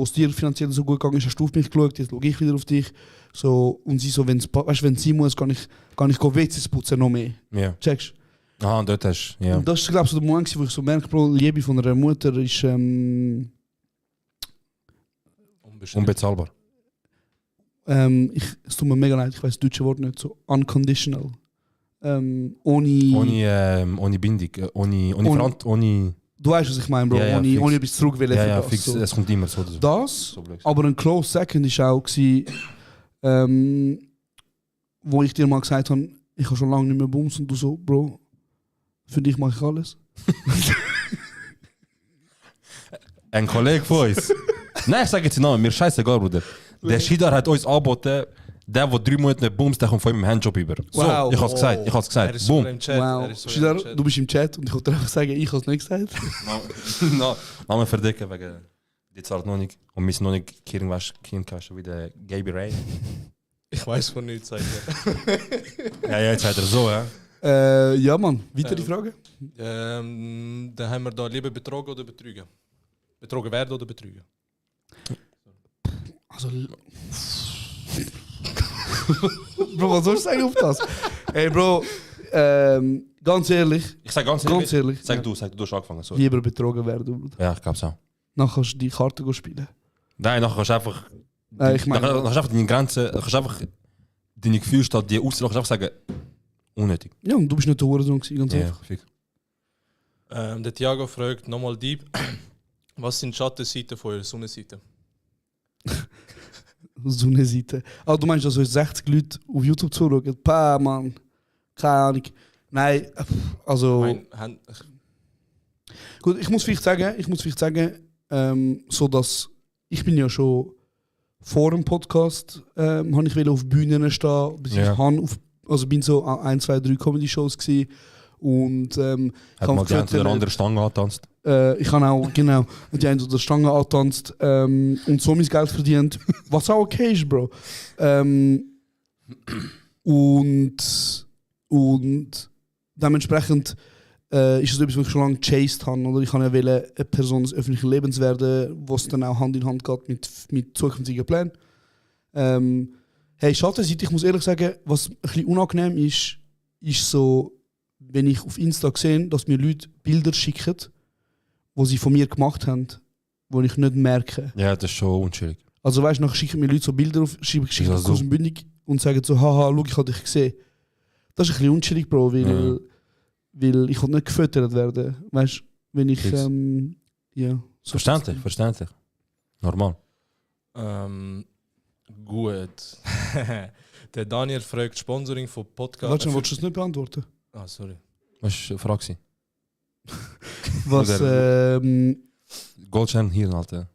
es dir finanziell so gut gegangen ist, hast du auf mich geschaut, jetzt schaue ich wieder auf dich. So, und sie so, wenn sie muss, kann ich WCs putzen noch mehr. Ja. Checkst? Aha, und dort hast du, ja. Und das ist, glaube ich, so der Moment, wo ich so merke, Bro, Liebe von einer Mutter ist unbezahlbar. Es tut mir mega leid, ich weiß das deutsche Wort nicht, so unconditional. Ohne Bindung, ohne Du weißt, was ich meine, Bro, ja, ohne etwas zurückwählen. Ja, fix, so. Es kommt immer so. Das, so aber ein close second war auch, wo ich dir mal gesagt habe, ich habe schon lange nicht mehr Bums und du so, Bro, für dich mache ich alles. Ein Kollege von uns. Nein, ich sage jetzt den Namen, mir scheißegal, Bruder. Der Shidar hat uns angeboten, der 3 Monate nicht bumst, der kommt von ihm einen Handjob über. So, Wow. ich hab's gesagt, Boom. Wow. Shidar, du bist im Chat und ich wollte einfach sagen, ich habe es nicht gesagt. Namen verdecken wegen die zahlt noch nicht. Und wir sind noch nicht Kirnkasten wie der Gaby Ray. Ich weiß von nichts, sagt er. Ja, jetzt sagt er so, ja. Ja, Mann. Weitere Frage? Dann haben wir da lieber betrogen oder betrügen? Betrogen werden oder betrügen? Also. Bro, was soll ich sagen auf das? Ey, Bro, ganz ehrlich. Ich sag ganz ehrlich. Sag du hast angefangen. Sorry. Lieber betrogen werden, Bruder. Ja, ich glaub's auch. Nachher kannst du die Karte spielen. Nein, nachher kannst du einfach. Ich meine. Dann kannst du einfach deine Grenzen, kannst du einfach deine Gefühle statt die auszulachen, kannst du einfach sagen, unnötig. Ja, und du bist nicht der Hurensohn gewesen, ganz einfach. Fix. Der Thiago fragt nochmal deep, was sind Schattenseiten von eurer Sonnenseite? Sonnenseite. Ah, du meinst, dass euch 60 Leute auf YouTube zuschauen? Pah, Mann. Keine Ahnung. Nein, also. Gut, ich muss vielleicht sagen, so dass ich bin ja schon vor dem Podcast, habe ich auf Bühnen stehen, bin so 1, 2, 3 Comedy-Shows gewesen. Und hat mal die eine oder andere Stange angetanzt? Ich habe auch, genau, die eine oder andere Stange angetanzt und so mein Geld verdient, was auch okay ist, Bro. Und dementsprechend ist es etwas, was ich schon lange gechased habe. Oder ich kann ja eine Person des öffentlichen Lebens werden, was dann auch Hand in Hand geht mit zukünftigen Plänen. Hey, Schattenseite, ich muss ehrlich sagen, was ein bisschen unangenehm ist so, wenn ich auf Insta sehe, dass mir Leute Bilder schicken, die sie von mir gemacht haben, die ich nicht merke. Ja, das ist schon unschuldig. Also weißt du, nachher schicken mir Leute so Bilder auf, schicken so. aus dem Bündig und sagen so, haha, schau, ich habe dich gesehen. Das ist ein bisschen unschuldig, Bro, weil ich will nicht gefüttert werden. Weißt du, wenn ich, ja. So verständlich. Normal. Gut. Der Daniel fragt Sponsoring von Podcast. Warte, willst du es nicht beantworten? Ah, sorry. Was war die Frage? Was, Goldschein hier, Alter.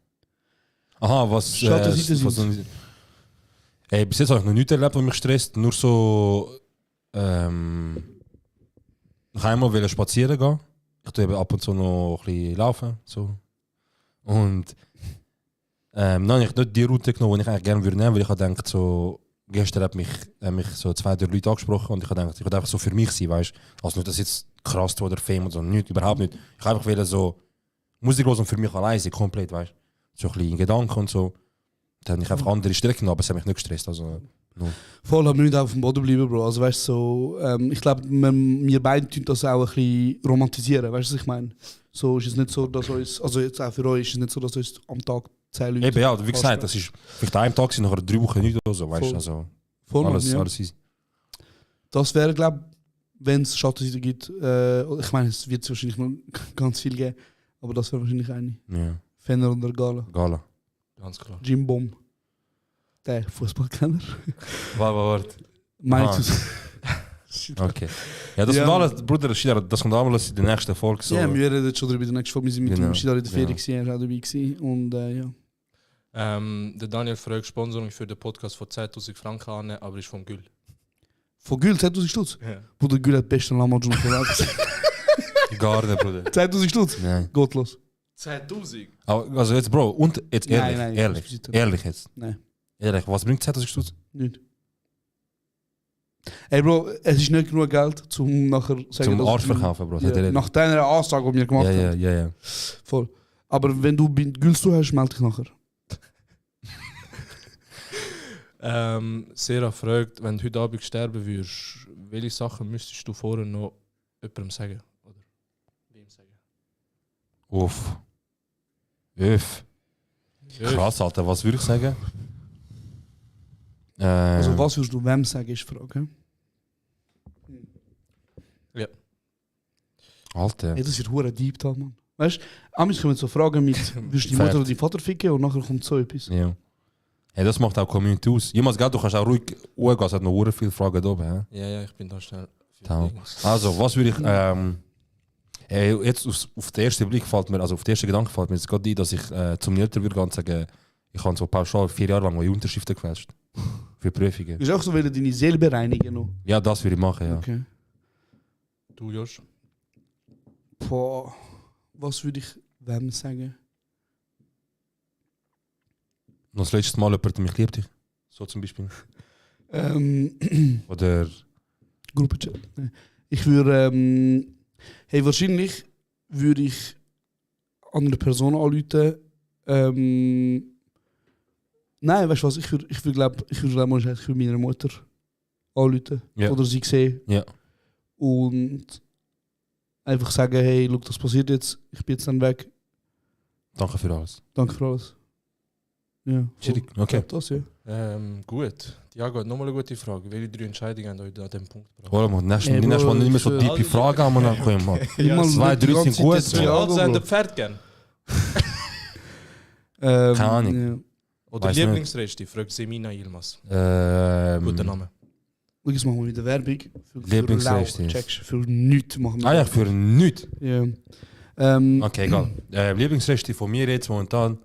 Aha, was... Schattenseite Ey, bis jetzt habe ich noch nichts erlebt, was mich stresst. Nur so... noch einmal spazieren gehen. Ich tue eben ab und zu noch ein bisschen laufen. So. Und... dann habe ich nicht die Route genommen, die ich eigentlich gerne nehmen würde, weil ich dachte, so... Gestern hat mich so 2, 3 Leute angesprochen und ich dachte, ich würde einfach so für mich sein, weißt du? Also nicht, dass jetzt krass oder Fame oder so, nicht, überhaupt nicht. Ich einfach will so Musik hören und für mich allein sein, komplett, weißt du? So ein bisschen in Gedanken und so. Dann habe ich einfach andere Strecken, aber es hat mich nicht gestresst. Also Voll, aber nicht auf dem Boden bleiben, Bro. Also weißt du, so, ich glaube, wir beide tun das auch ein bisschen romantisieren, weißt du, was ich meine? So ist es nicht so, dass uns, also jetzt auch für euch, ist es nicht so, dass uns am Tag 10 Leute... Eben ja, wie gesagt, das ist vielleicht an einem Tag, sind nachher 3 Wochen nicht oder so, weißt du, also Voll, alles ja. easy. Das wäre, glaube ich, wenn es Schattenseiten gibt, ich meine, es wird wahrscheinlich noch ganz viel geben, aber das wäre wahrscheinlich eine. Ja, Fenner oder Gala. Gala. Ganz klar. Jim Bomb. Der Fußballkenner. Warte. Meinst du? Okay. Ja, das Ja. kommt alles, Bruder, Shidar, das kommt alles in der nächsten Folge. So. Ja, wir reden schon darüber in der nächsten Folge. Wir sind mit Genau. dem Schidar in der Ferien Ja. gewesen, er war auch dabei gewesen. Und ja. Der Daniel fragt Sponsoring für den Podcast von 10.000 Franken an, aber ist vom Gül. Von Gül 10.000 Stutz. Ja. Bruder, Gül hat den besten Lamajun auf der Welt. Gar nicht, Bruder. 10.000 Stutz? Nein. Gottlos. 10.000? Aber, also jetzt, Bro, und jetzt ehrlich, Nein, ehrlich, das ist nicht. ehrlich jetzt. Nein, Ehrlich, was bringt 10.000 Stutz? nicht. Ey Bro, es ist nicht genug Geld, um nachher zu sagen, Zum dass- Arsch verkaufen, Bro. Ja, nach deiner Aussage, die wir gemacht haben. Ja. Voll. Aber wenn du Gül zu hast, melde dich nachher. Sarah fragt, wenn du heute Abend sterben würdest, welche Sachen müsstest du vorher noch jemandem sagen? Oder wem sagen? Uff. Krass, Alter, was würde ich sagen? Also was würdest du wem sagen, ist die Frage. Alter. Ey, das wird hure deep da, Mann. Weißt du, amigs kommen so Fragen mit, würdest du die Mutter oder die Vater ficken und nachher kommt so etwas. Ja. Hey, das macht auch Community aus. Jemals geht, du kannst auch ruhig umgehen, es hat noch hure viele Fragen da oben. Ja, ich bin da schnell. Tau. Also, was würde ich. Jetzt auf den ersten Blick fällt mir, also auf den ersten Gedanken fällt mir jetzt gerade ein, dass ich zum Nilter würde gehen und sagen, ich habe so pauschal 4 Jahre lang meine Unterschriften gefälscht. Für Prüfungen. Du willst auch so wieder deine Seele bereinigen noch. Ja, das würde ich machen, ja. Okay. Du, Josh? Boah, was würde ich wem sagen? Noch das letzte Mal jemand, der mich liebt. So zum Beispiel. Oder. Gruppenchat. Nee. Ich würde, hey, wahrscheinlich würde ich an eine Person anrufen. Nein, weißt du was? Ich würde meiner Mutter anrufen. Ja. Oder sie sehen. Ja. Und einfach sagen, hey, look, das passiert jetzt. Ich bin jetzt dann weg. Danke für alles. Danke für alles. Ja. Chillig, okay. Das, ja. Gut. Tiago hat nochmal eine gute Frage. Welche 3 Entscheidungen haben euch an diesem Punkt gebracht? Oder man, nächstes Ey, Mal Bro, nicht mehr so für tiefe alle- Fragen haben wir noch können, Mann. Immer 2, 3 die ganze sind gut. Zeit Wie Ja, alt sind Bro. der Pferd gern? Keine Ahnung. Oder Weiß nicht. Lieblingsreste? Fragt Semina Yilmaz. Ja. Guter Name. Schau, jetzt machen wir wieder Werbung. Für Lieblingsreste. Lau. Checkst du? Für nichts machen wir. Ah ja, für nichts. Ja. Okay, egal. Lieblingsreste von mir jetzt momentan.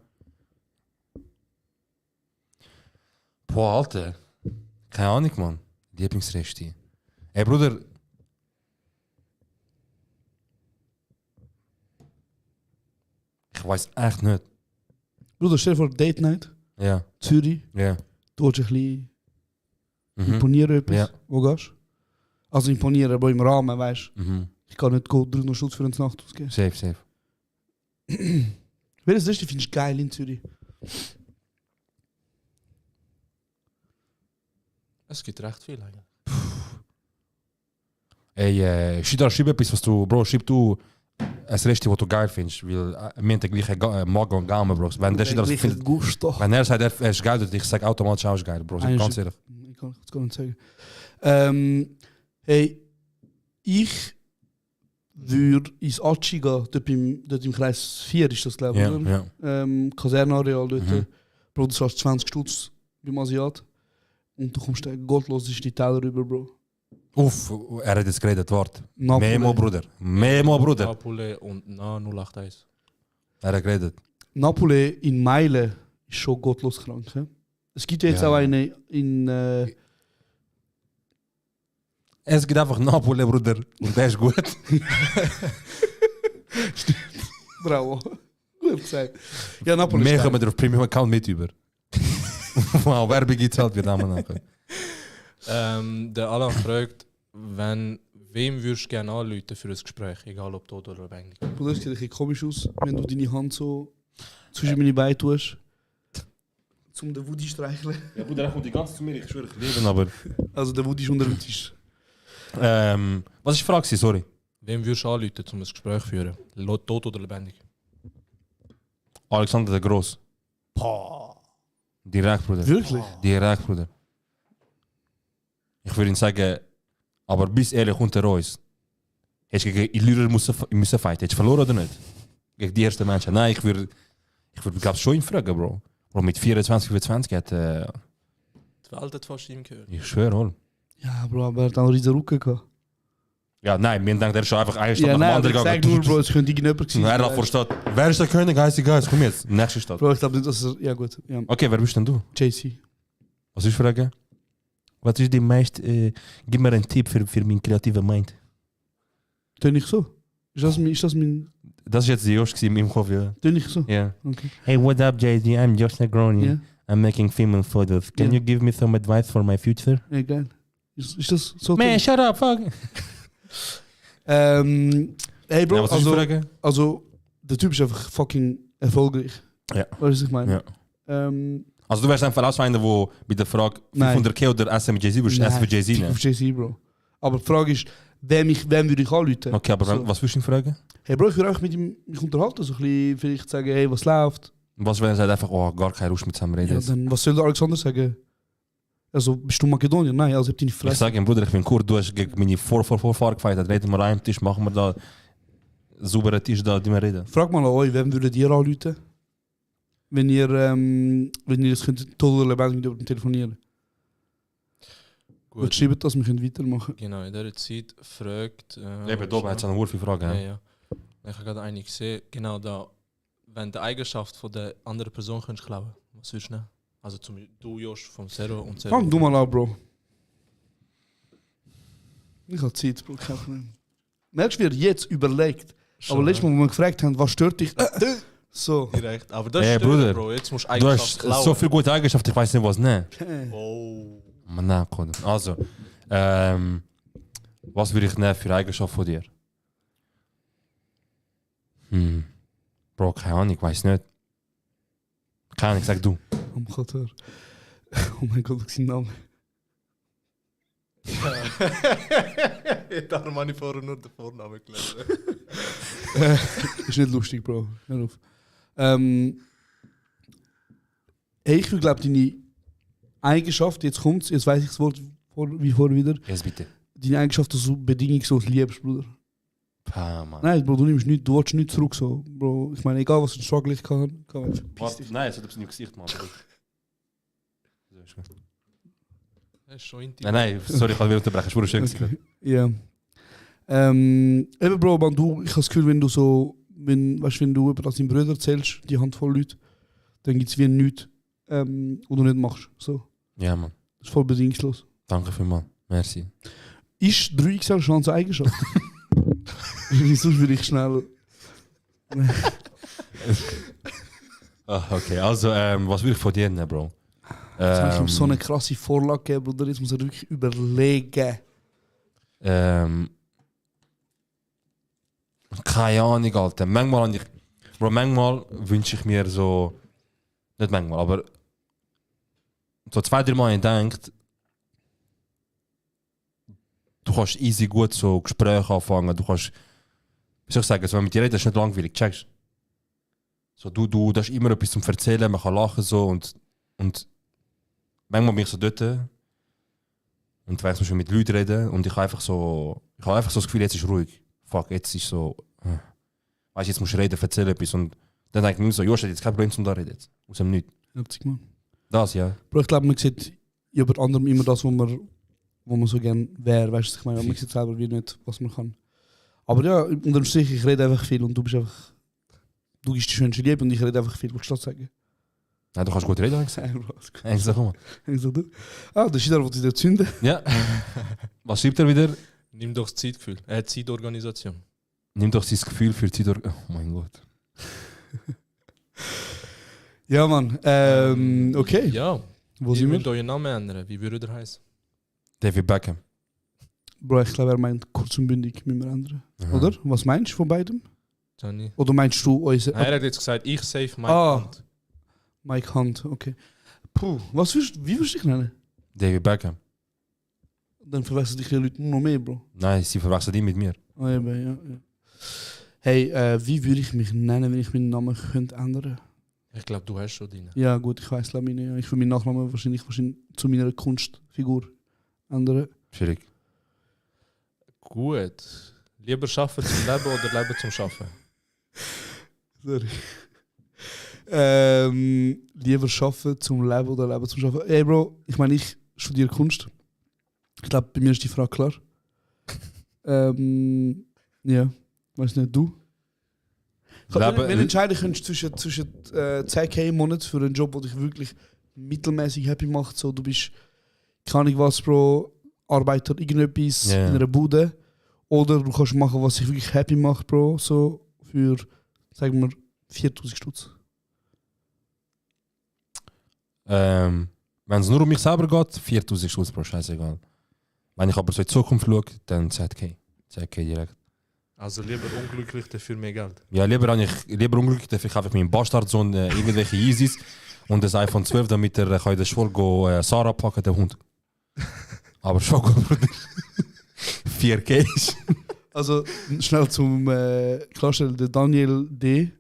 Boah, Alter. Keine Ahnung, Mann. Lieblingsreste. Ey, Bruder. Ich weiß echt nicht. Bruder, stell dir vor, Date Night, Ja, Zürich. ja. Du willst ein bisschen Mhm. imponieren, etwas. Ja. Wo gehst du? Also imponieren, aber im Rahmen, weißt du. Mhm. Ich kann nicht 300 Stutz für eine Nacht ausgeben. Safe. Welches Reste findest du geil in Zürich? Es gibt recht viel eigentlich. Ey, schreib etwas, was du, Bro, schreib du ein Reste, was du geil findest, weil wir haben den gleichen Magen und Gaumen, Bro. Wenn der das findet, Gusto. wenn er sagt, er ist geil, ich sag automatisch auch ist geil, Bro. Eigentlich- Ganz ehrlich. Ich kann es gar nicht sagen. Hey, ich würde ins Atschi gehen, dort im Kreis 4 ist das, glaube ich, Ja, oder? ja. Kasernenareal dort. Mhm. Bro, du zahlst 20 Stutz beim Asiat. Und du kommst den gottlosesten Teil rüber, Bro. Uff, er hat jetzt geredet, Wort. Napoli. Memo, Bruder. Memo, Bruder. Napoli und na 081. Er hat geredet. Napoli in Meilen ist schon gottlos krank. He? Es gibt jetzt Ja. auch eine in... Es gibt einfach Napoli, Bruder. Und der ist gut. Bravo. Gut gesagt. Ja, Napoli Mehr ist kommen geil. wir auf Premium Account mit über. Wow, Werbung gibt es halt, wir nehmen nachher. Der Alan fragt, wem würdest du gerne anrufen für ein Gespräch? Egal ob tot oder lebendig. Bruder, es sieht ein bisschen komisch aus, wenn du deine Hand so zwischen meine Beine tust. zum den Woody streicheln. Ja, Bruder, er kommt die ganze Zeit zu mir, ich schwöre, ich lebe, aber... Also der Woody ist unter dem Tisch. Was ist die Frage, sorry? Wem würdest du anrufen, um ein Gespräch zu führen? Tot oder lebendig? Alexander der Groß. Direkt, Bruder. Wirklich? Direkt, Bruder. Ich würde ihn sagen, aber bis ehrlich unter uns. Hättest du gegen Illyrier müssen fighten? Hättest du verloren oder nicht? Gegen die ersten Menschen? Nein, ich würde glaube schon ihn fragen, Bro. Bro, mit 24, 25 hat... Die Welt hat fast ihm gehört. Ich schwöre, hol. Ja, Bro, aber er hat auch einen riesen Rücken gehabt. Ja, nein, mir denkt, er ist schon einfach ein Stadt Ja, nach dem nein, anderen ich sag nur, Bro, es könnte irgendjemand gewesen Er hat vor Stadt. Wer ist der König? Heißt die Geist? Komm jetzt, nächste Stadt. Bro, ich glaube nicht, dass er... Ja gut, ja. Okay, wer bist denn du? JC. Was ist die Frage? Was ist die meiste... gib mir einen Tipp für meinen kreativen Mind. Tön ich so? Ist das mein... Das ist jetzt die Josh in meinem Kopf, ja. Tön ich so? Yeah. Okay. Hey, what up, JD? I'm Josh Negroni. Ja, I'm making female photos. Can Yeah. you give me some advice for my future? ja geil. Ist das so... Man, shut up, fuck! Hey Bro, Ja, was ist die Frage? also der Typ ist einfach fucking erfolgreich. Ja. Weißt du, was ich meine? Ja. Ähm, Also du wärst einfach ausfinden, wo bei der Frage Nein. 500k oder S mit Jay-Z, würdest du S für Jay-Z Fick nehmen? auf Jay-Z, Bro. Aber die Frage ist, wem würde ich anrufen? Okay, aber So. was würdest du ihn fragen? Hey Bro, ich würde auch mit ihm mich unterhalten, so ein bisschen, vielleicht sagen, hey, was läuft? Was, wenn er sagt einfach, oh, gar keine Lust mit zusammen reden? Ja, dann, was soll der Alexander sagen? Also, bist du Makedonier? Nein, also habt ihr nicht Ich Fresse. sage ihm, Bruder, ich bin Kurd, du hast gegen meine Vorfahrer gefeiert, reden wir an einem Tisch, machen wir da sauberen Tisch da, die wir reden. Frag mal an euch, wem würdet ihr anrufen? Wenn ihr es könnt, tot oder lebendig mit jemandem telefonieren. Und Gut. schreibt das, wir können weitermachen. Genau, in dieser Zeit fragt... Eben, da hat es eine Wurf Frage. Ja, Ja. ja. Ich habe gerade eine gesehen. Genau da. Wenn die Eigenschaft von der anderen Person könntest klauen, was würdest du nehmen? Also zum Beispiel du, Josh, vom Zero und Zero. Fang du mal an, Bro. Ich habe Zeit, Bro. Kein Problem. Merkst du, wie er jetzt überlegt? Aber letztes Mal, wo wir gefragt haben, was stört dich? So. Direkt. Aber das Hey, ist Bruder, Bro. Jetzt musst du Du Eigenschaft hast klauen. so viele gute Eigenschaften, ich weiß nicht, was nehmen. Oh. Man, nein, Bruder. Also, was würde ich nehmen für Eigenschaft von dir? Bro, keine Ahnung, ich weiß nicht. Keine Ahnung, sag du. Oh mein Gott, hör. Oh mein Gott, ich seinen Namen. Darum habe ich vorher nur den Vornamen gelesen. Ist nicht lustig, Bro. Hör auf. Hey, ich glaube, deine Eigenschaft, jetzt kommt's, jetzt weiß ich das Wort wie vorher wieder. Jetzt bitte. Deine Eigenschaft, dass du bedingungslos liebst, Bruder. Pah, Mann. Nein, Bro, du nimmst nicht, du willst nicht zurück so. Bro, ich meine, egal was für ein Struggle ich kann verpiss Warte, dich. nein, es hat etwas nicht Gesicht, Mann. So, ist gut. Das ist schon intim. Nein, sorry, ich kann wieder unterbrechen. Ich wurde schön gesagt. Okay. Ja. Eben, Bro, man, ich habe das Gefühl, wenn du so, wenn du über deinen Bruder erzählst, die Handvoll Leute, dann gibt es wie nichts, wo du nicht machst. So. Ja, Mann. Das ist voll bedingungslos. Danke vielmals. Merci. Ist 3XL schon eine Eigenschaft? Sonst würde ich schnell. Okay, also, was will ich von dir nehmen, Bro? Jetzt habe ich ihm so eine krasse Vorlage gegeben, Bruder. Jetzt muss er wirklich überlegen. Keine Ahnung, Alter. Manchmal wünsche ich mir so. Nicht manchmal, aber. So 2-3 Mal ich denkt, du kannst easy gut so Gespräche anfangen. Du kannst. Wie soll ich sagen, so, wenn mit dir redest, ist nicht langweilig, checkst so, du hast immer etwas zum Erzählen, man kann lachen so und manchmal bin ich so dort und wenn ich zum Beispiel mit Leuten rede und ich habe einfach so das Gefühl, jetzt ist ruhig. Fuck, jetzt ist so. Weißt du, jetzt musst du reden, erzähl etwas und dann denke ich mir so, Josh hat jetzt kein Problem zum da reden jetzt. Aus dem Nichts. 70 Mann. Das, ja. Bro, ich glaube, man sieht jemand anderem immer das, wo man so gerne wäre. Weißt du, ich meine, man sieht selber wie nicht, was man kann. Aber ja, unterm Strich, ich rede einfach viel und du bist einfach. Du gibst die schönste Liebe und ich rede einfach viel. Was willst du das sagen? Nein, du kannst gut reden, habe ich gesagt. Nein, Bro, alles gut. Ich sag mal. Ich sag, du. Ah, der Schieder wollte wieder zünden. Ja. Was schreibt er wieder? Nimm doch das Zeitgefühl. Zeitorganisation. Nimm doch sein Gefühl für Zeit. Oh mein Gott. Ja, Mann. Okay. Ja. Wo Ihr sind müsst wir? euren Namen ändern. Wie würde der heißen? David Beckham. Bro, ich glaube, er meint kurz und bündig müssen wir ändern. Aha. Oder? Was meinst du von beidem? Johnny. Oder meinst du unser. Er hat jetzt gesagt, ich save mein Ah. Hand. Mike Hunt, okay. Wie würdest du dich nennen? David Beckham. Dann verwechseln dich die Leute nur noch mehr, Bro. Nein, sie verwechseln ihn mit mir. Oh, eben, ja. Hey, wie würde ich mich nennen, wenn ich meinen Namen könnte ändern? Ich glaube, du hast schon deinen. Ja gut, ich weiß glaube ich nicht. Ja. Ich würde meinen Nachnamen wahrscheinlich zu meiner Kunstfigur ändern. Schwierig. Gut. Lieber schaffen zum Leben oder Leben zum Schaffen? Sorry. Lieber schaffen zum Leben oder Leben zum Schaffen. Ey Bro, ich meine, ich studiere Kunst. Ich glaube, bei mir ist die Frage klar. Ja, weiß nicht, du? Wenn du entscheiden könntest zwischen 10.000 im Monat für einen Job, der dich wirklich mittelmäßig happy macht, so du bist, keine Ahnung was, Bro, Arbeiter, irgendetwas in einer Bude, oder du kannst machen, was dich wirklich happy macht, Bro, so für, sagen wir, 4.000 Stutz. Wenn es nur um mich selber geht, 4.000 Stutz pro scheißegal. Wenn ich aber so in die Zukunft schaue, dann 10.000. 10.000 direkt. Also lieber unglücklich dafür mehr Geld. Ja, lieber unglücklich, dafür kaufe ich meinen Bastardsohn irgendwelche Yeezys und das iPhone 12, damit er in der Schule go, Sarah packen, der Hund. Aber schon gut, Bruder. 4K ist. Also schnell zum Klarstellen, der Daniel D.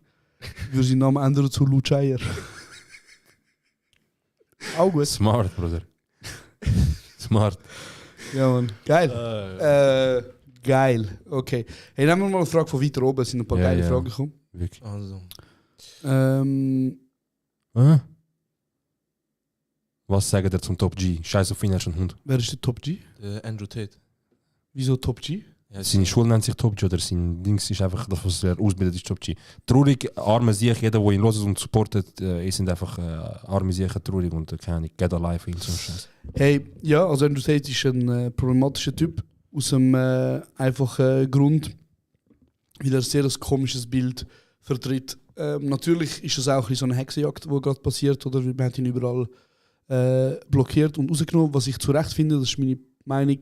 würde seinen Namen ändern zu Luchaier. Auch gut. Smart, Bruder. Smart. Ja, Mann. Geil. Geil. Okay. Hey, nehmen wir mal eine Frage von weiter oben. Es sind ein paar geile Fragen gekommen. Wirklich. Also. Was sagen ihr zum Top G? Scheiß auf ihn, er ist ein Hund. Wer ist der Top G? Andrew Tate. Wieso Top G? Ja, Seine Schule nennt sich Top G oder sein Dings ist einfach das, was er ausbildet, ist Top G. Traurig, arme Sieg, jeder, der ihn hört und supportet, sind einfach arme Sieg, traurig und keine Ahnung, get alive, so Scheiß. Hey, ja, also Andrew Tate ist ein problematischer Typ. Aus dem einfachen Grund, weil er sehr ein komisches Bild vertritt. Natürlich ist es auch so eine Hexenjagd, die gerade passiert, oder man hat ihn überall blockiert und rausgenommen, was ich zu Recht finde, das ist meine Meinung.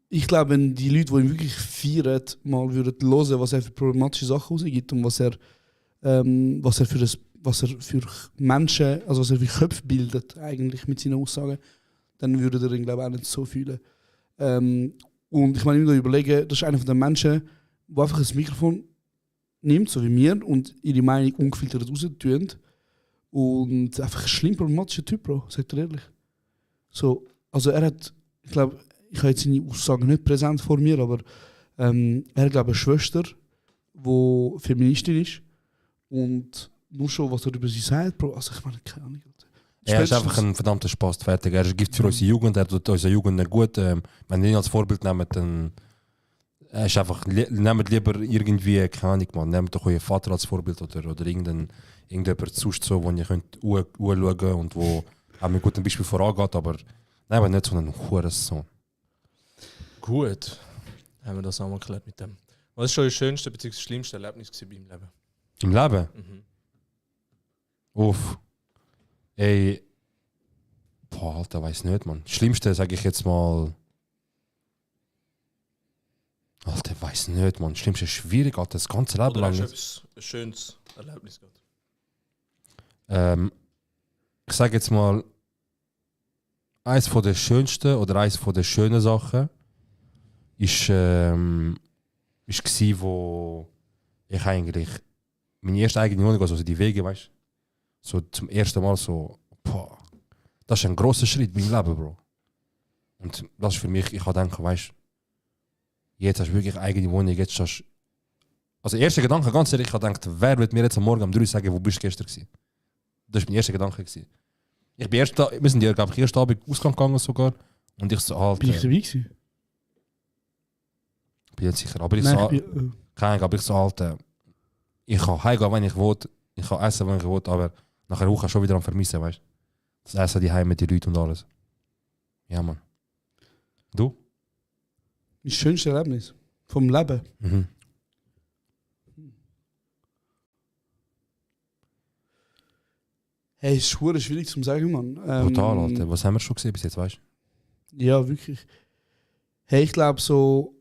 Ich glaube, wenn die Leute, die ihn wirklich feiern, mal würden hören, was er für problematische Sachen rausgibt und was er für Menschen, also was er für Köpfe bildet eigentlich mit seinen Aussagen, dann würde er ihn, glaube ich, auch nicht so fühlen. Und ich meine, ich muss mir überlegen, das ist einer von den Menschen, der einfach ein Mikrofon nimmt, so wie wir, und ihre Meinung ungefiltert raustun. Und einfach ein schlimm problematischer Typ, Bro, sagt er ehrlich. So, also er hat, ich glaube, ich habe jetzt seine Aussagen nicht präsent vor mir, aber er hat, glaube ich, eine Schwester, die Feministin ist. Und nur schon, was er über sie sagt, Bro, also ich meine, keine Ahnung. Er ist einfach ein verdammter Spaß, fertig. Er gibt für unsere Jugend, er tut unsere Jugend nicht gut. Wenn wir ihn als Vorbild nehmen, dann ist einfach, nehmt lieber irgendwie, keine Ahnung, man, nehmt doch euren Vater als Vorbild oder irgendjemand sonst so, wo ihr könnt anschauen und wo auch mit gutem Beispiel vorangeht, aber nehmt nicht so einen Hurensohn. Gut. Haben wir das auch mal geklärt mit dem. Was ist schon das schönste bzw. das schlimmste Erlebnis bei im Leben? Im Leben? Mhm. Uff. Ey. Boah, Alter, weiß nicht, man. Das Schlimmste, sage ich jetzt mal. Alter, weiß nicht, man. Das Schlimmste ist schwierig, Alter, das ganze Leben Oder lang. hast du etwas schönes Erlebnis gehabt? Ich sage jetzt mal, eins von der schönsten oder eins von der schönen Sachen ist gsi, wo ich eigentlich meine erste eigene Wohnung, also die Wege, weißt, so zum ersten Mal so, boah, das ist ein grosser Schritt in meinem Leben, Bro. Und das ist für mich, ich habe gedacht, weißt, jetzt hast du wirklich eine eigene Wohnung, jetzt hast du, also erster Gedanke, ganz ehrlich, ich habe gedacht, wer wird mir jetzt am Morgen um 3 Uhr sagen, wo bist du gestern gewesen? Das war mein erster Gedanke gewesen. Ich bin wir sind ja, glaube ich, erst Abend Ausgang gegangen sogar. Und ich so, Alter. Bin ich dabei gewesen? Bin jetzt sicher. Aber ich Nein, so, ich bin, keine Ahnung, aber ich so, Alter. Ich kann heimgehen, wenn ich will. Ich kann essen, wenn ich will. Aber nach einer Woche schon wieder am Vermissen, weißt du? Das Essen, die Heim mit den Leuten und alles. Ja, Mann. Du? Mein schönstes Erlebnis vom Leben. Mhm. Hey, es ist schwierig zu sagen, Mann. Brutal, Alter. Was haben wir schon gesehen bis jetzt, weißt du? Ja, wirklich. Hey, ich glaube so.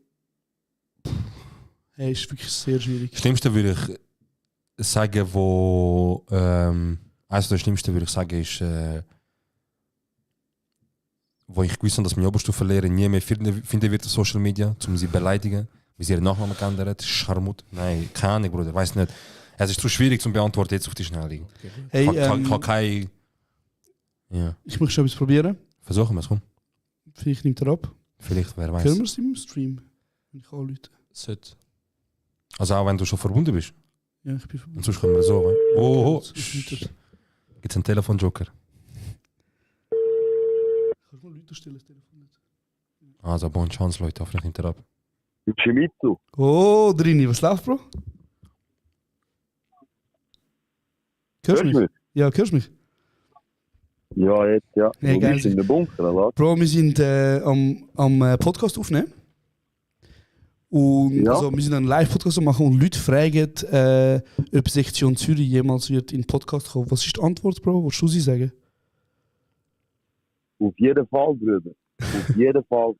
Hey, ist wirklich sehr schwierig. Das Schlimmste würde ich sagen, wo eines der Schlimmsten, würde ich sagen, ist, wo ich gewusst habe, dass meine Oberstufenlehrer nie mehr finden wird auf Social Media, um sie zu beleidigen, wie sie ihren Nachnamen geändert, Scharmut. Nein, keine Ahnung, Bruder, weiß nicht. Es ist zu schwierig zu beantworten jetzt auf die Schnelle. Hey, Ich kann kein... Ja. ich möchte schon etwas probieren. Versuchen wir es, komm. Vielleicht nimmt er ab. Vielleicht, wer weiß. Können wir es im Stream? Wenn ich anrufe. Sollte. Also auch wenn du schon verbunden bist. Ja, ich bin verbunden. Und sonst können wir so. Oh, Das ist nicht das. gibt es einen Telefonjoker? Kannst du mal Leute stellen, das Telefon nicht? Also, bonne Chance, Leute, hoffentlich nimmt er ab. Shimizu. Oh, Drini, was läuft, Bro? Hörst du mich? Ja, hörst du mich? Ja, jetzt, ja. Ja, Du geil. bist in der Bunker, oder? Bro, wir sind am Podcast aufnehmen. Und Ja. also, wir sind einen Live-Podcast am machen und Leute fragen, ob Sektion Zürich jemals wird in den Podcast kommen. Was ist die Antwort, Bro? Willst du sie sagen? Auf jeden Fall, Bruder. Auf jeden Fall.